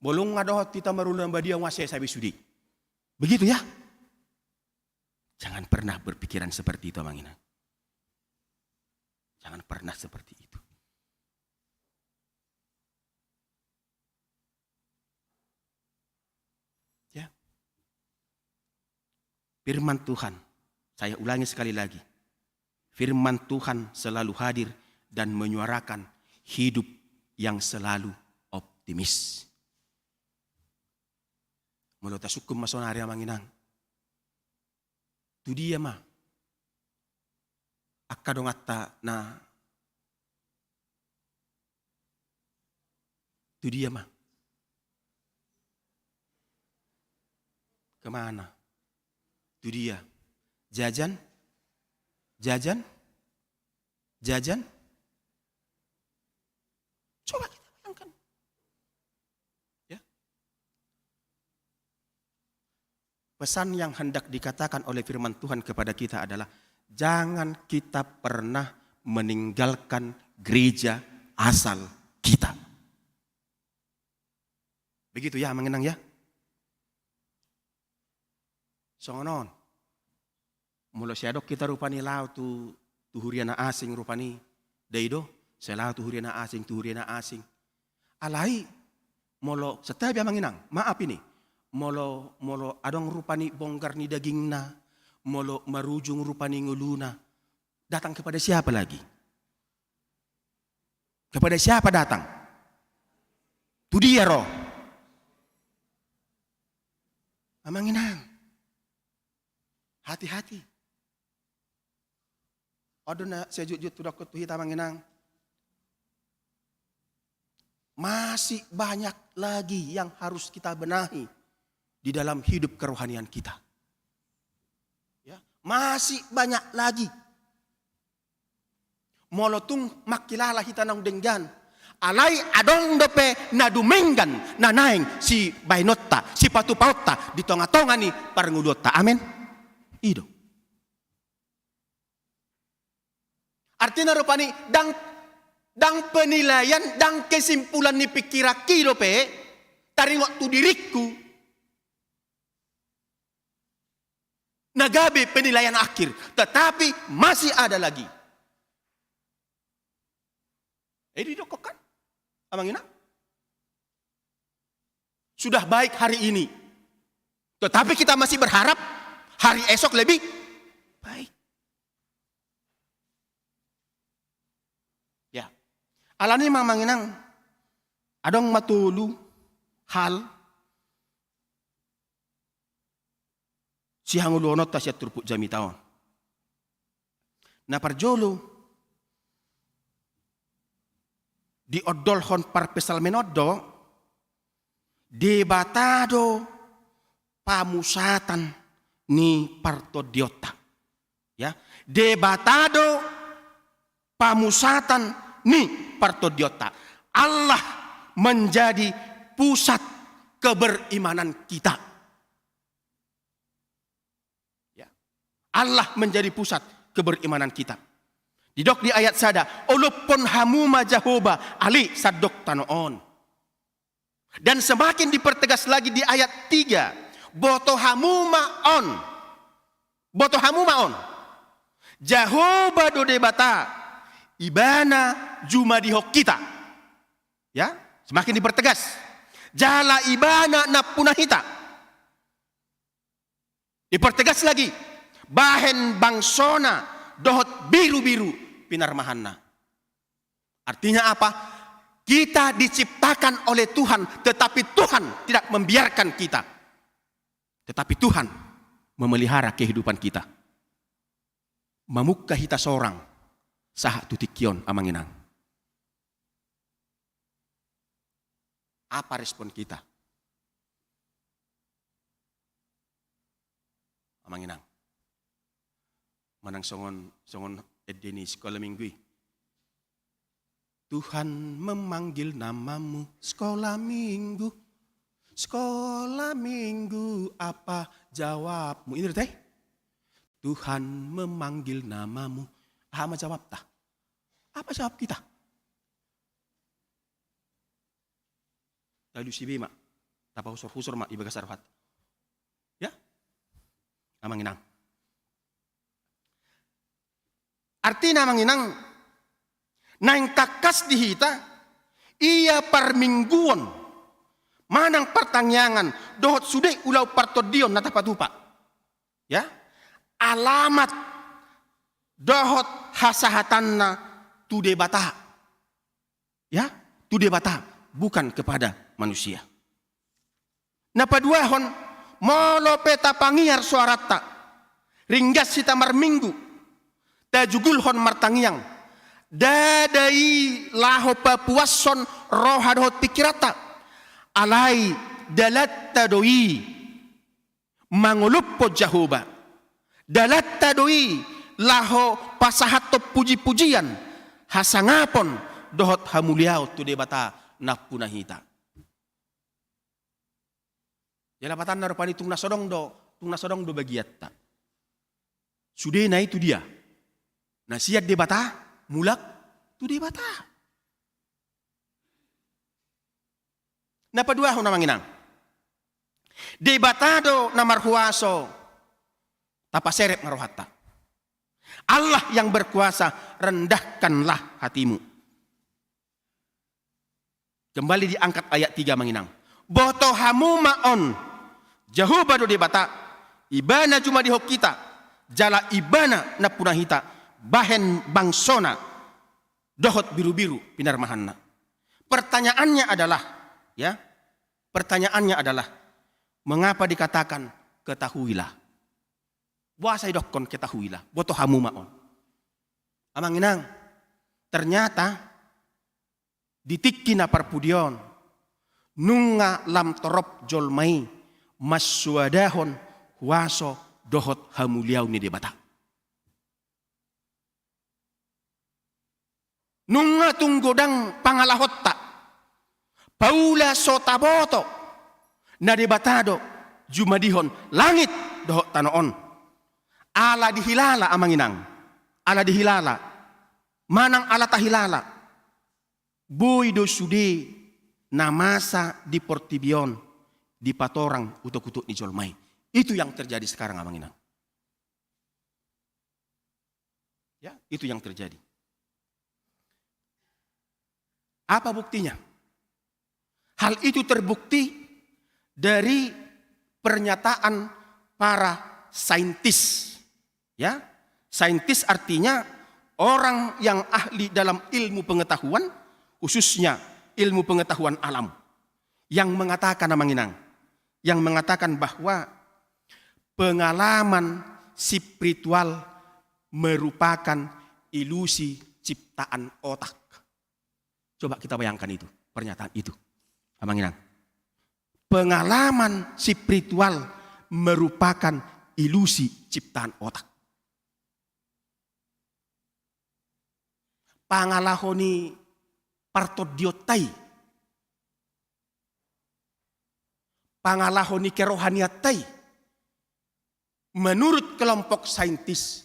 molo nga dohot hita marulaon na badia nga sesa be sude. Begitu ya. Jangan pernah berpikiran seperti itu, amang inang. Jangan pernah seperti itu. Ya. Firman Tuhan, saya ulangi sekali lagi. Firman Tuhan selalu hadir dan menyuarakan hidup yang selalu optimis. Molo tasungkun ma sonari, amang inang. Tu dia ma angka donganta na, tu dia ma? Kemana? Tu dia? Jajan? Jajan? Jajan? Coba kita bayangkan. Ya. Pesan yang hendak dikatakan oleh firman Tuhan kepada kita adalah, jangan kita pernah meninggalkan gereja asal kita. Begitu ya, amang inang ya. Songon on. Molo sai adong hita rupani laho tu, tu huria na asing rupani, dai do, sai laho tu huria na asing, tu huria na asing. Alai, molo, santabi amang inang, maaf ini, molo, molo adong rupani bonggar ni dagingna, molo marujung rupani ngoluna, datang kepada siapa lagi? Kepada siapa datang? Tu dia ro? Amang inang. Hati-hati. On do na sai jotjot hudokhon tu hita, amang inang. Masih banyak lagi yang harus kita benahi di dalam hidup kerohanian kita. Ya, masih banyak lagi. Molo tung mangkilala hita naung denggan, alai adong dope na dumenggan na naeng sibaenonta, sipatupaonta di tongatonga ni parngoluonta. Amen. I do. Artina rupani, ndang, ndang penilaian, ndang kesimpulan ni pingkiranki dope taringot tu diringku na gabe penilaian akhir, tetapi masih ada lagi. Jadi didok kan, Amang Inang? Sudah baik hari ini, tetapi kita masih berharap hari esok lebih baik. Ya. Alani i ma, Amang Inang, adong ma tolu hal sihangoluhononta sian turpuk jamita on. Na parjolo, diondolhon parpsalmen on do, Debata do pamusatan ni partondionta. Ya, Debata do pamusatan ni partondionta. Allah menjadi pusat keberimanan kita. Ya. Allah menjadi pusat keberimanan kita. Didok di ayat sada, olophon hamu ma Jahowa ale sandok tano on. Dan semakin dipertegas lagi di ayat tiga, boto hamu ma on. Boto hamu ma on. Jahowa do Debata, Ibana jumadihon hita. Ya, semakin dipertegas. Jala Ibana nampuna hita. Dipertegas lagi, bahen bangsona dohot birubiru pinarmahanna. Artinya apa? Kita diciptakan oleh Tuhan, tetapi Tuhan tidak membiarkan kita. Tetapi Tuhan memelihara kehidupan kita. Mamungka hita sorang sahat tu tingki on, Amang Inang. Apa respon kita? Amang Inang. Manang songon, songon ende ni sekolah minggu i. Tuhan memanggil namamu sekolah minggu. Sekolah minggu apa jawabmu? Ini teh. Tuhan memanggil namamu. Aha ma jawabta? Apa jawab kita? Talu sibe ma, tapahusor-husor ma i bagas arhat. Ya? Amang Inang. Artina Amang Inang, naeng tangkas di hita, ia parmingguon, manang partangiangan, dohot sude ulaon partondion na tapatupa. Ya? Alamat dohot hasahatanna tu Debata. Ya, tu Debata, bukan kepada manusia. Na paduahon, molo pe tapangiar soaranta, ringgas hita marminggu, tajugulhon martangiang, ndada i laho papuashon roha dohot pingkiranta, alai dalanta do i mangolophon Jahowa. Dalanta do i laho pasahathon pujipujian, hasangapon dohot hamuliaon tu Debata nampuna hita. Jadi lapatanna rupani tung na so adong do, tung na so adong do bagianta. Sudena i tu dia? Na sian Debata, mulak tu Debata. Na paduahon Amang Inang. Debata do na marhuaso, tapaserep ma rohanta. Allah yang berkuasa, rendahkanlah hatimu. Kembali diangkat ayat tiga Amang Inang. Boto hamu ma on, Jahowa do Debata, Ibana jumadihon hita, jala Ibana nampuna hita, bahen bangsona, dohot birubiru pinarmahanna. Pertanyaannya adalah, ya, pertanyaannya adalah, mengapa dikatakan ketahuilah? Boasa didokkon ketahuilah, boto hamu ma on? Amang Inang, ternyata di tingki na parpudi on, nunga lam torop jolma i mansoadahon huaso dohot hamuliaon ni Debata. Nunga tung godang pangalahonta, paula so taboto na Debata do jumadihon langit dohot tano on. Ala dihilala, amang inang, ala dihilala, manang ala tahilala, boi do sude na masa di portibi on dipatorang utok-utok ni jolma i. Itu yang terjadi sekarang, amang inang. Ya, itu yang terjadi. Apa buktinya? Hal itu terbukti dari pernyataan para saintis. Ya, saintis artinya orang yang ahli dalam ilmu pengetahuan, khususnya ilmu pengetahuan alam, yang mengatakan, amang inang, yang mengatakan bahwa pengalaman spiritual merupakan ilusi ciptaan otak. Coba kita bayangkan itu, pernyataan itu, amang inang. Pengalaman spiritual merupakan ilusi ciptaan otak. Pangalaho ni partondionta i, pangalaho ni kerohanianta i, menurut kelompok saintis,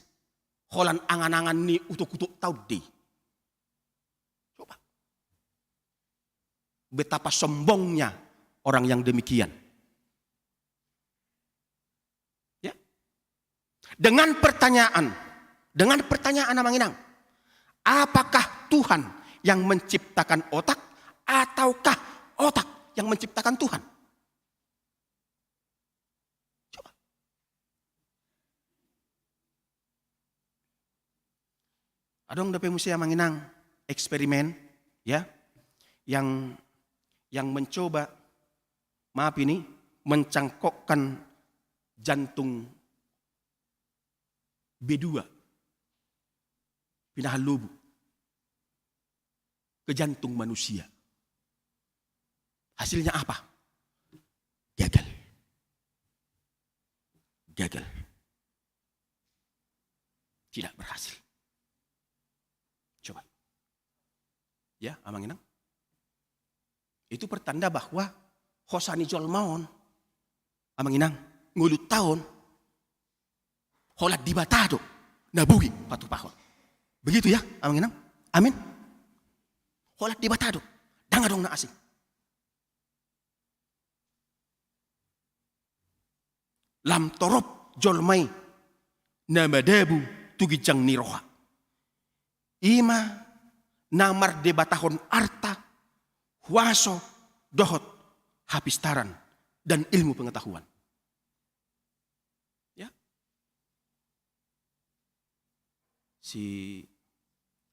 holan angan-angan ni utok-utok taon do i. Coba. Betapa sombongnya orang yang demikian. Ya. Dengan pertanyaan, dengan pertanyaan, amang inang, apakah Tuhan yang menciptakan otak ataukah otak yang menciptakan Tuhan? Coba. Adong dope muse, amang inang, eksperimen, ya, yang, yang mencoba, maaf ini, mencangkokkan jantung B dua, pinahan lobu, ke jantung manusia. Hasilnya apa? Gagal. Gagal. Tidak berhasil. Coba. Ya, amang inang. Itu pertanda bahwa hosa ni jolma on, amang inang, ngolunta on, holan Debata do na boi patupahon. Begitu ya, amang inang? Amin. Holan Debata do. Ndang adong na asing. Lam torop jolma i na madabu tu ginjang ni roha. I ma na mardebatahon arta, huaso, dohot hapistaran dan ilmu pengetahuan. Ya. Si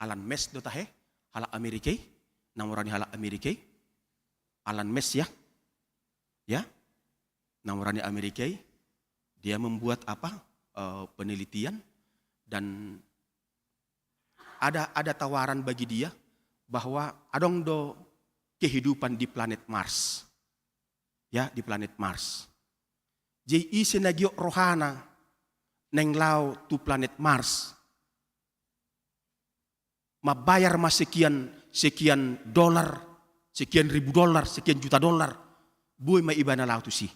Alan Mace do tahe, halak Amerika i, na murani halak Amerika i, Alan Mace ya. Ya. Na murani Amerika i, dia membuat apa, eh, penelitian dan ada, ada tawaran bagi dia bahwa adong do kehidupan di planet Mars. Ya, di planet Mars. Jadi ise na giot rohana naeng laho tu planet Mars, mambayar ma sekian, sekian dolar, sekian ribu dolar, sekian juta dolar, boi ma ibana laho tusi.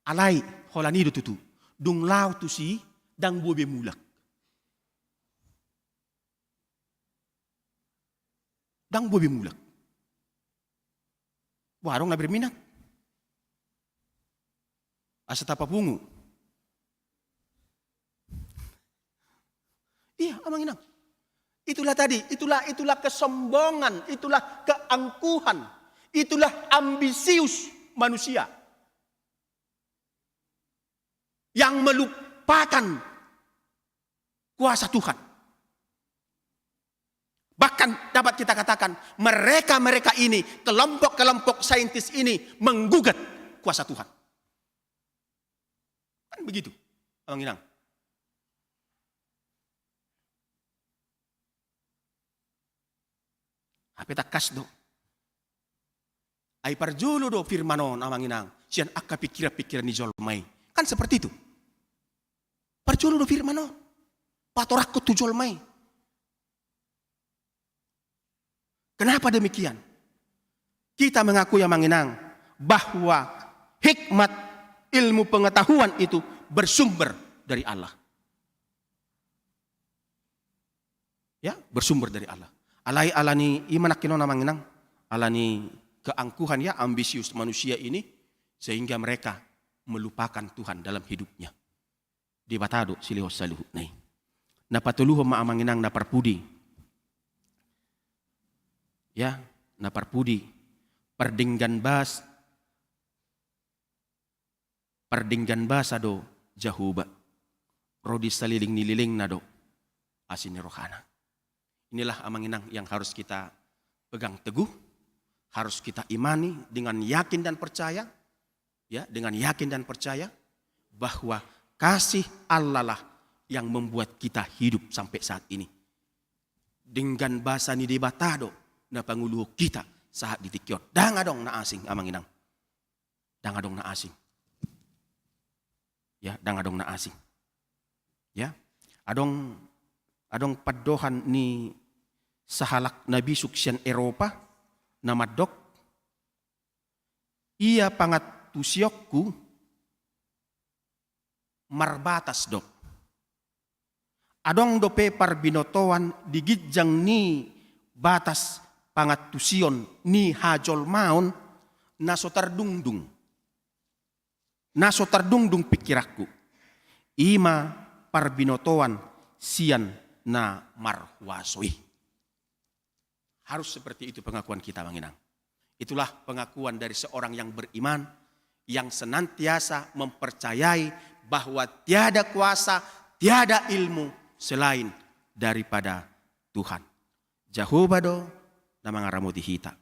Alai holan i do tutu, dung laho tusi, ndang boi be mulak. Ndang boi be mulak. Wah, adong na berminat. Asa tapapungu. Iya, amang inang. Itulah tadi, itulah, itulah kesombongan, itulah keangkuhan, itulah ambisius manusia yang melupakan kuasa Tuhan. Bahkan dapat kita katakan, mereka-mereka ini, kelompok-kelompok saintis ini menggugat kuasa Tuhan. Kan begitu, amang inang. Hape tangkas do. Ai parjolo do firman on, amang inang, sian angka pikiran-pikiran ni jolma i. Kan seperti itu. Parjolo do firman on. Patorangkon tu jolma i. Kenapa demikian? Kita mengakui, amang inang, bahwa hikmat, ilmu pengetahuan itu bersumber dari Allah. Ya, bersumber dari Allah. Alai alani i ma nangkin on, amang inang, alani keangkuhan, ya, ambisius manusia ini, sehingga mereka melupakan Tuhan dalam hidupnya. Debata do silehon saluhutna i. Na patoluhon ma, amang inang, na parpudi. Ya, na parpudi. Pardenggan bas-, pardenggan basa do Jahowa. Ro di saleleng ni lelengna do asi ni rohana. Inilah, amang inang, yang harus kita pegang teguh, harus kita imani dengan yakin dan percaya, ya, dengan yakin dan percaya bahwa kasih Allah lah yang membuat kita hidup sampai saat ini. Denggan basa ni Debata do na panguluhon hita sahat di tingki on. Ndang adong na asing, amang inang. Ndang adong na asing. Ya, ndang adong na asing. Ya. Adong, adong pandohan ni sahalak na bisuk sian Eropa, na mandok, ia pangantusionku marbatas do. Adong dope parbinotoan di ginjang ni batas pangantusion ni hajolmaon na so tardungdung. Na so tardungdung pingkiranku. I ma parbinotoan sian na marhuaso i. Harus seperti itu pengakuan kita, amang inang. Itulah pengakuan dari seorang yang beriman, yang senantiasa mempercayai bahwa tiada kuasa, tiada ilmu selain daripada Tuhan. Jahowa do na mangaramoti hita.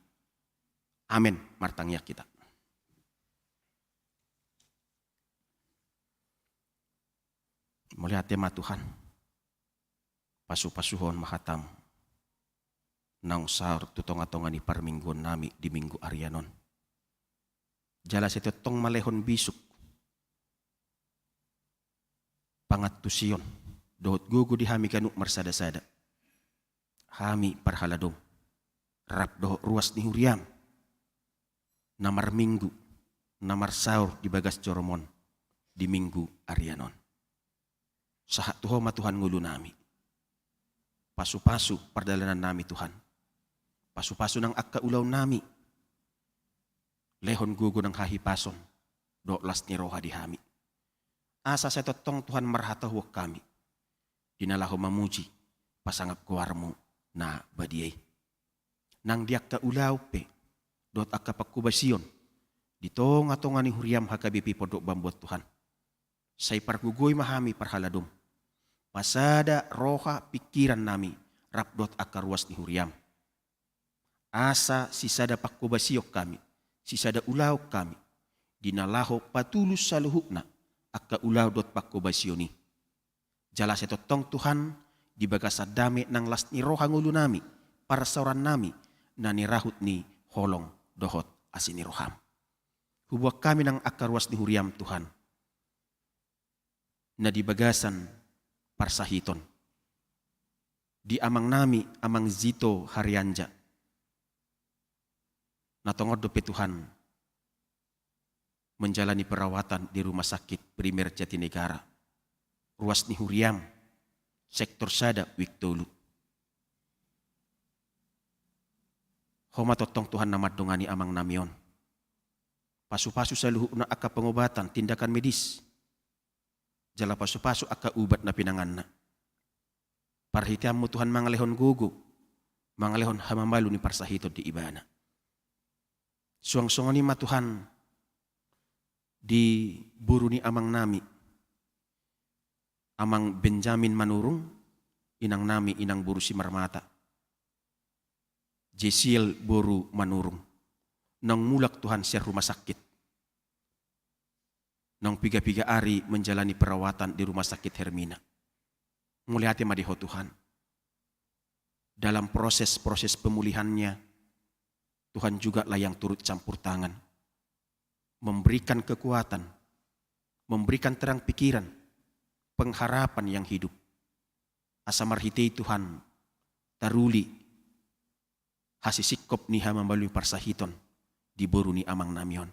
Amen. Martangiang hita. Mauliate ma, Tuhan. Pasupasuhon ma hataM naung saor tu tongatonga ni parmingguonnami di Minggu arian on. Jala sai tongtong ma lehon bisuk, pangantusion dohot gogo di hami ganup marsadasada, hami parhaladoM, rap dohot ruas ni huriaM na marminggu, na marsaor di bagas joroMon di Minggu arian on. Sahat tu Ho ma, Tuhan, ngolunami. Pasupasu pardalanannami, Tuhan. Pasupasu nang angka ulaonnami. Lehon gogo nang hahipason dohot las ni roha di hami, asa sai tongtong, Tuhan, marhatauon hami di na laho mamuji, pasangap goarMu na badia i. Nang di angka ulaon pe dohot angka pangkobasion di tongatonga ni huriaM H K B P Pondok Bambuan, Tuhan, sai pargogoi ma hami parhaladoM. Pasada roha pingkirannami rap dohot angka ruas ni huriaM, asa sisada pangkobasion hami, sisada ulaon hami di na laho patulus saluhutna angka ulaon dohot pangkobasion i. Jala sai tongtong, Tuhan, di bagasan dame nang las ni roha ngolunami, parsaorannami na nirahut ni holong dohot asi ni rohaM. Huboan hami nang angka ruas ni huriaM, Tuhan, na di bagasan parsahiton di amangnami, Amang Zito Harianja, na tongon dope, Tuhan, menjalani perawatan di Rumah Sakit Primer Jatinegara, ruas ni huriaM, sektor sada, wik tolu. Ho ma tongtong, Tuhan, na mandongani amangnami on. Pasupasu saluhutna angka pengobatan, tindakan medis, jala pasupasu angka ubat na pinanganna. ParhiteanMu, Tuhan, mangalehon gogo, mangalehon hamamalu ni parsahiton di ibana. Suang songon i ma, Tuhan, di boru ni amangnami, Amang Benjamin Manurung, inangnami, Inang boru Simarmata, Jesiel boru Manurung, naung mulak, Tuhan, sian rumah sakit, naung piga-piga ari menjalani perawatan di Rumah Sakit Hermina. Mauliate ma di Ho, Tuhan, dalam proses-proses pemulihannya, Tuhan jugalah yang turut campur tangan, memberikan kekuatan, memberikan terang pikiran, pengharapan yang hidup. Asa marhite i Tuhan, taruli hasisingkop ni hamambalu ni parsahiton di boru ni amangnami on.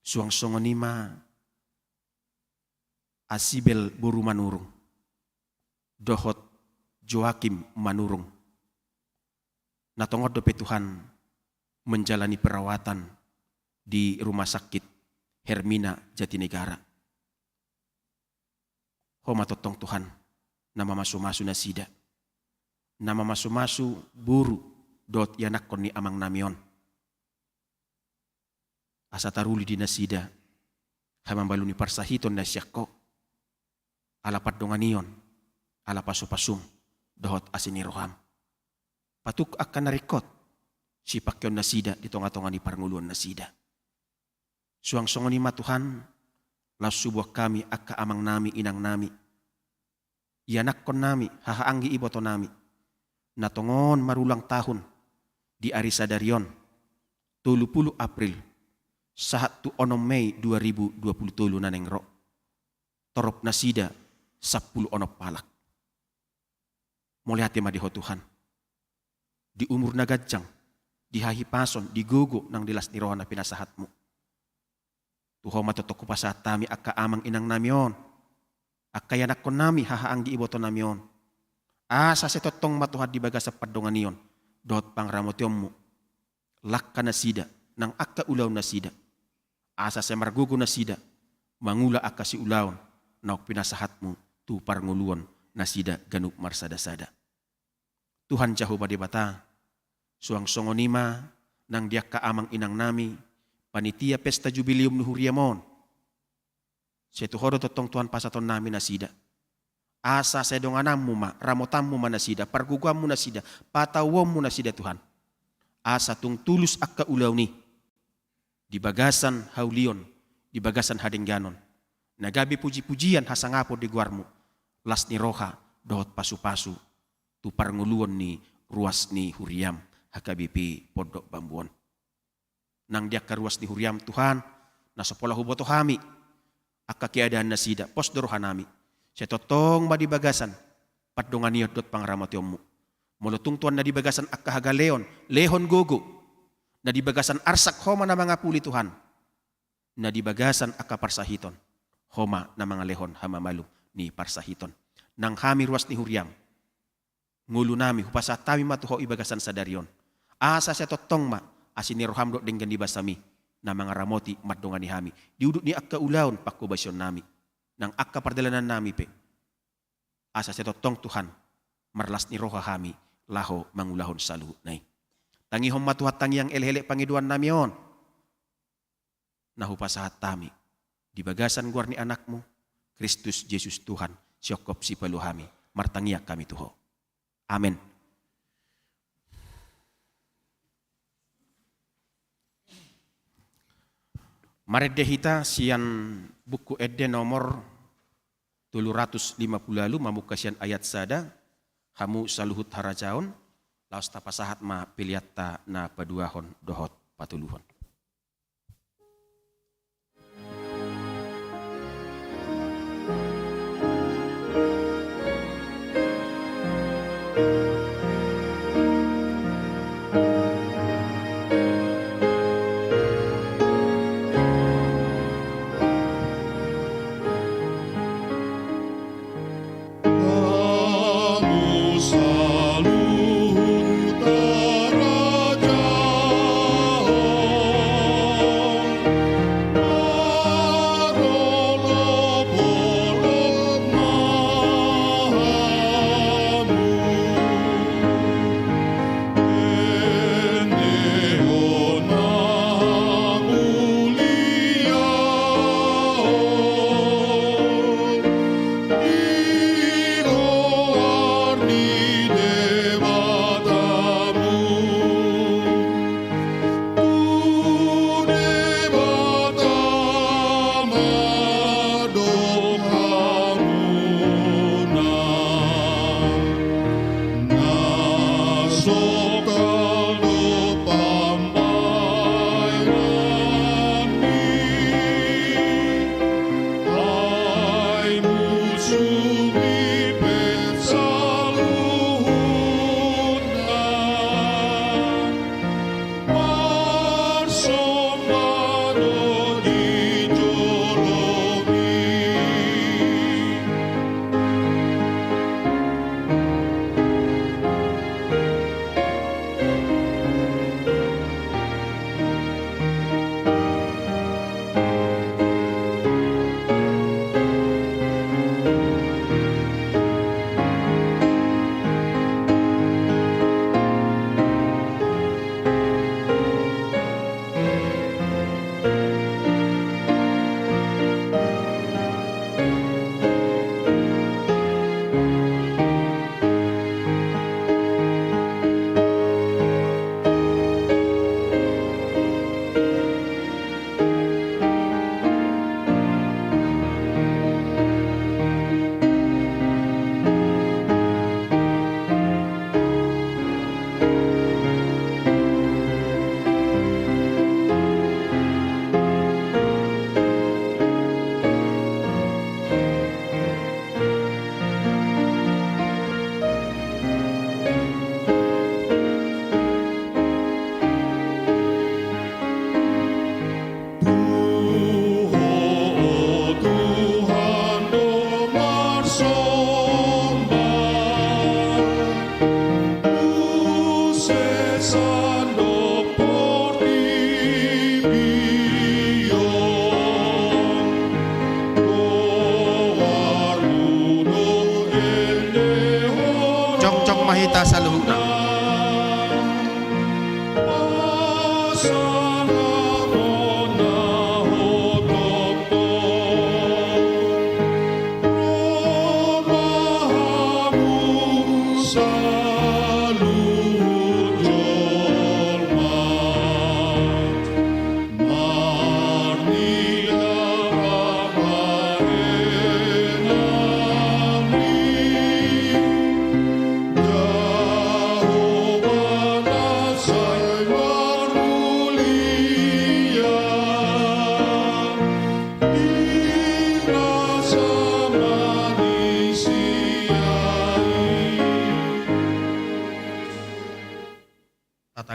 Suang songon i ma Asibel boru Manurung dohot Joakim Manurung, na tongon dope Tuhan menjalani perawatan di Rumah Sakit Hermina Jatinegara. Ho ma tongtong Tuhan na mamasumasu nasida, na mamasumasu boru dohot ianakkon ni amangnami on. Asa taruli di nasida hamambalu ni parsahiton na sian Ho, ala pandonganion, ala pasupasum dohot asi ni roham. Patuk angka na ringkot sipangkeon nasida di tongatonga ni parngoluon nasida. Suang songon i ma Tuhan, laos huboan hami angka amangnami, inangnami, ianakkonnami, hahaanggi ibotonami, na tongon marulang tahun di ari sadari on, tolu pulu April, sahat tu onom Mei dua ribu dua pulu tolu na naeng ro. Torop nasida sampulu onom halak. Mauliate ma di Ho Tuhan, di umur na ganjang, di hahipason, di gogo nang di las ni roha na pinasahatmu. Tu Ho ma tongtong hupasahat hami angka amang inangnami on, angka ianakkonnami, hahaanggi ibotonami on, asa sai tongtong ma Tuhan di bagasan pandonganion dohot pangaramotionmu langka nasida nang angka ulaon nasida, asa sai margogo nasida mangula angka siulaon naung pinasahatmu tu parngoluon nasida ganup marsadasada. Tuhan Jahowa Debata, suang songon i ma nang di angka amang inangnami, panitia pesta jubileum ni huriam on. Sai tu Ho do tongtong Tuhan pasahatonnami nasida, asa sai dongananmu ma, ramotanmu ma nasida, pargogoanmu nasida, patauonmu nasida Tuhan, asa tung tulus angka ulaon i di bagasan haulion, di bagasan hadengganon, na gabe pujipujian hasangapon di goarmu, las ni roha dohot pasupasu tu parngoluon ni ruas ni huriam H K B P Pondok Bambu on. Nang di angka ruas ni huriam Tuhan, na so pola huboto hami angka keadaan nasida, pos do rohanami, sai tongtong ma di bagasan pandonganion dohot pangaramotionmu. Molo tung Tuhan na di bagasan angka hagaleon, lehon gogo. Na di bagasan arsak, Ho ma na mangapuli Tuhan. Na di bagasan angka parsahiton, Ho ma na mangalehon hamamalum ni parsahiton. Nang hami ruas ni huriam, ngolunami hupasahat hami ma tu Ho di bagasan sadari on, asa sai tongtong ma asi ni roham dohot denggan ni basam i na mangaramoti, mandongani hami di udut ni angka ulaon pangkobasionnami nang angka pardalanannami pe, asa sai tongtong Tuhan marlas ni roha hami laho mangulahon saluhutna i. Tangihon ma Tuhan tangiang elek-elek pangidoannami on na hupasahat hami di bagasan goar ni Anakmu, Kristus Jesus Tuhan, sihongkop sipalua hami. Martangiang hami tu Ho. Amen. Marende hita sian Buku Ende nomor tolu ratus lima pulu ualu, mamungka sian ayat sada, Hamu saluhut harajaon, laos tapasahat ma peleanta na paduahon dohot patoluhon.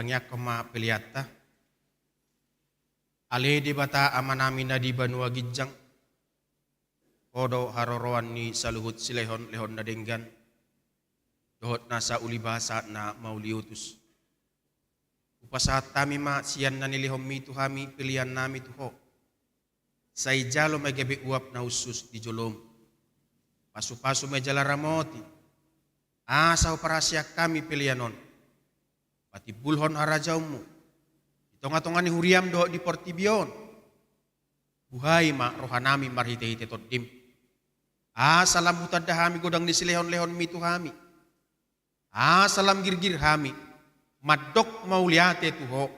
Tangiangkon ma peleanta. Ale Debata Amanami na di banua ginjang, Ho do haroroan ni saluhut silehonlehon na denggan dohot nasa ulibasa na mauliutus. Hupasahat hami ma sian na nilehonMi tu hami peleannami tu Ho. Sai jalo ma i gabe uap na hushus di joloM. Pasupasu ma i jala ramoti, asa huparhaseang hami pelean on, patimbulhon harajaonMu di tongatonga ni huriaM dohot di portibi on. Buhai ma rohanami marhitehite TondiM, asa lam hutanda hami godang ni silehonlehonMi tu hami, asa lam girgir hami mandok mauliate tu Ho,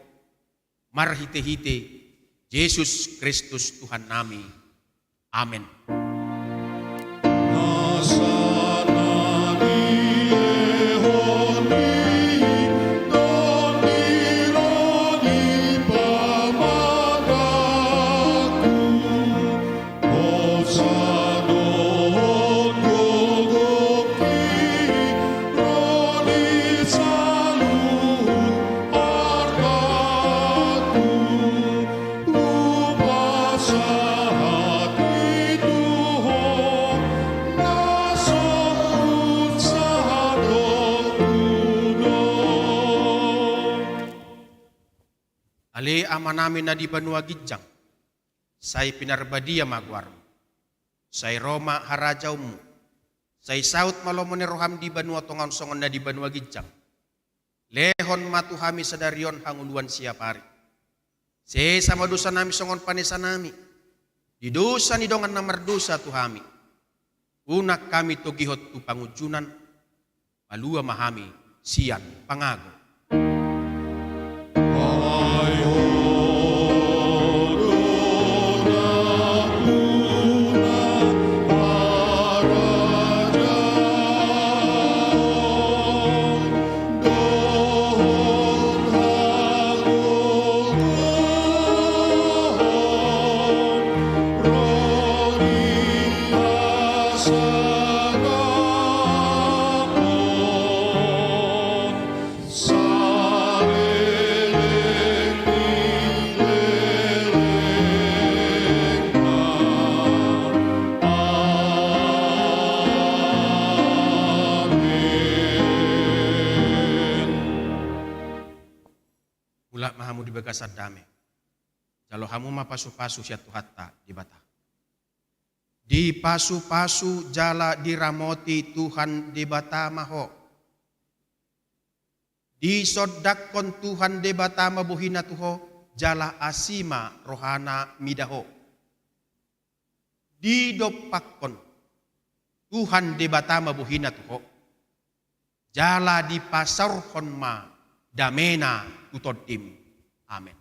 marhitehite Jesus Kristus Tuhannami. Amen. Ale Amanami na di banua ginjang, sai pinarbadia ma goarMu. Sai ro ma harajaonMu. Sai saut ma lomo ni rohaM di banua tonga on songon na di banua ginjang. Lehon ma tu hami sadari on hangoluan siapari. Sesa ma dosanami songon panesanami di dosa ni dongan na mardosa tu hami. Unang hami togihon tu pangunjunan, palua ma hami sian pangago. Mulak ma hamu di bagasan dame. Jalo hamu ma pasupasu sian Tuhanta Debata. Dipasupasu jala diramoti Tuhan Debata ma ho. Disondangkon Tuhan Debata ma bohina tu ho, jala asi ma rohana mida ho. Didompakkon Tuhan Debata ma bohina tu ho, jala dipasaorhon ma damena tu tondim. Amen.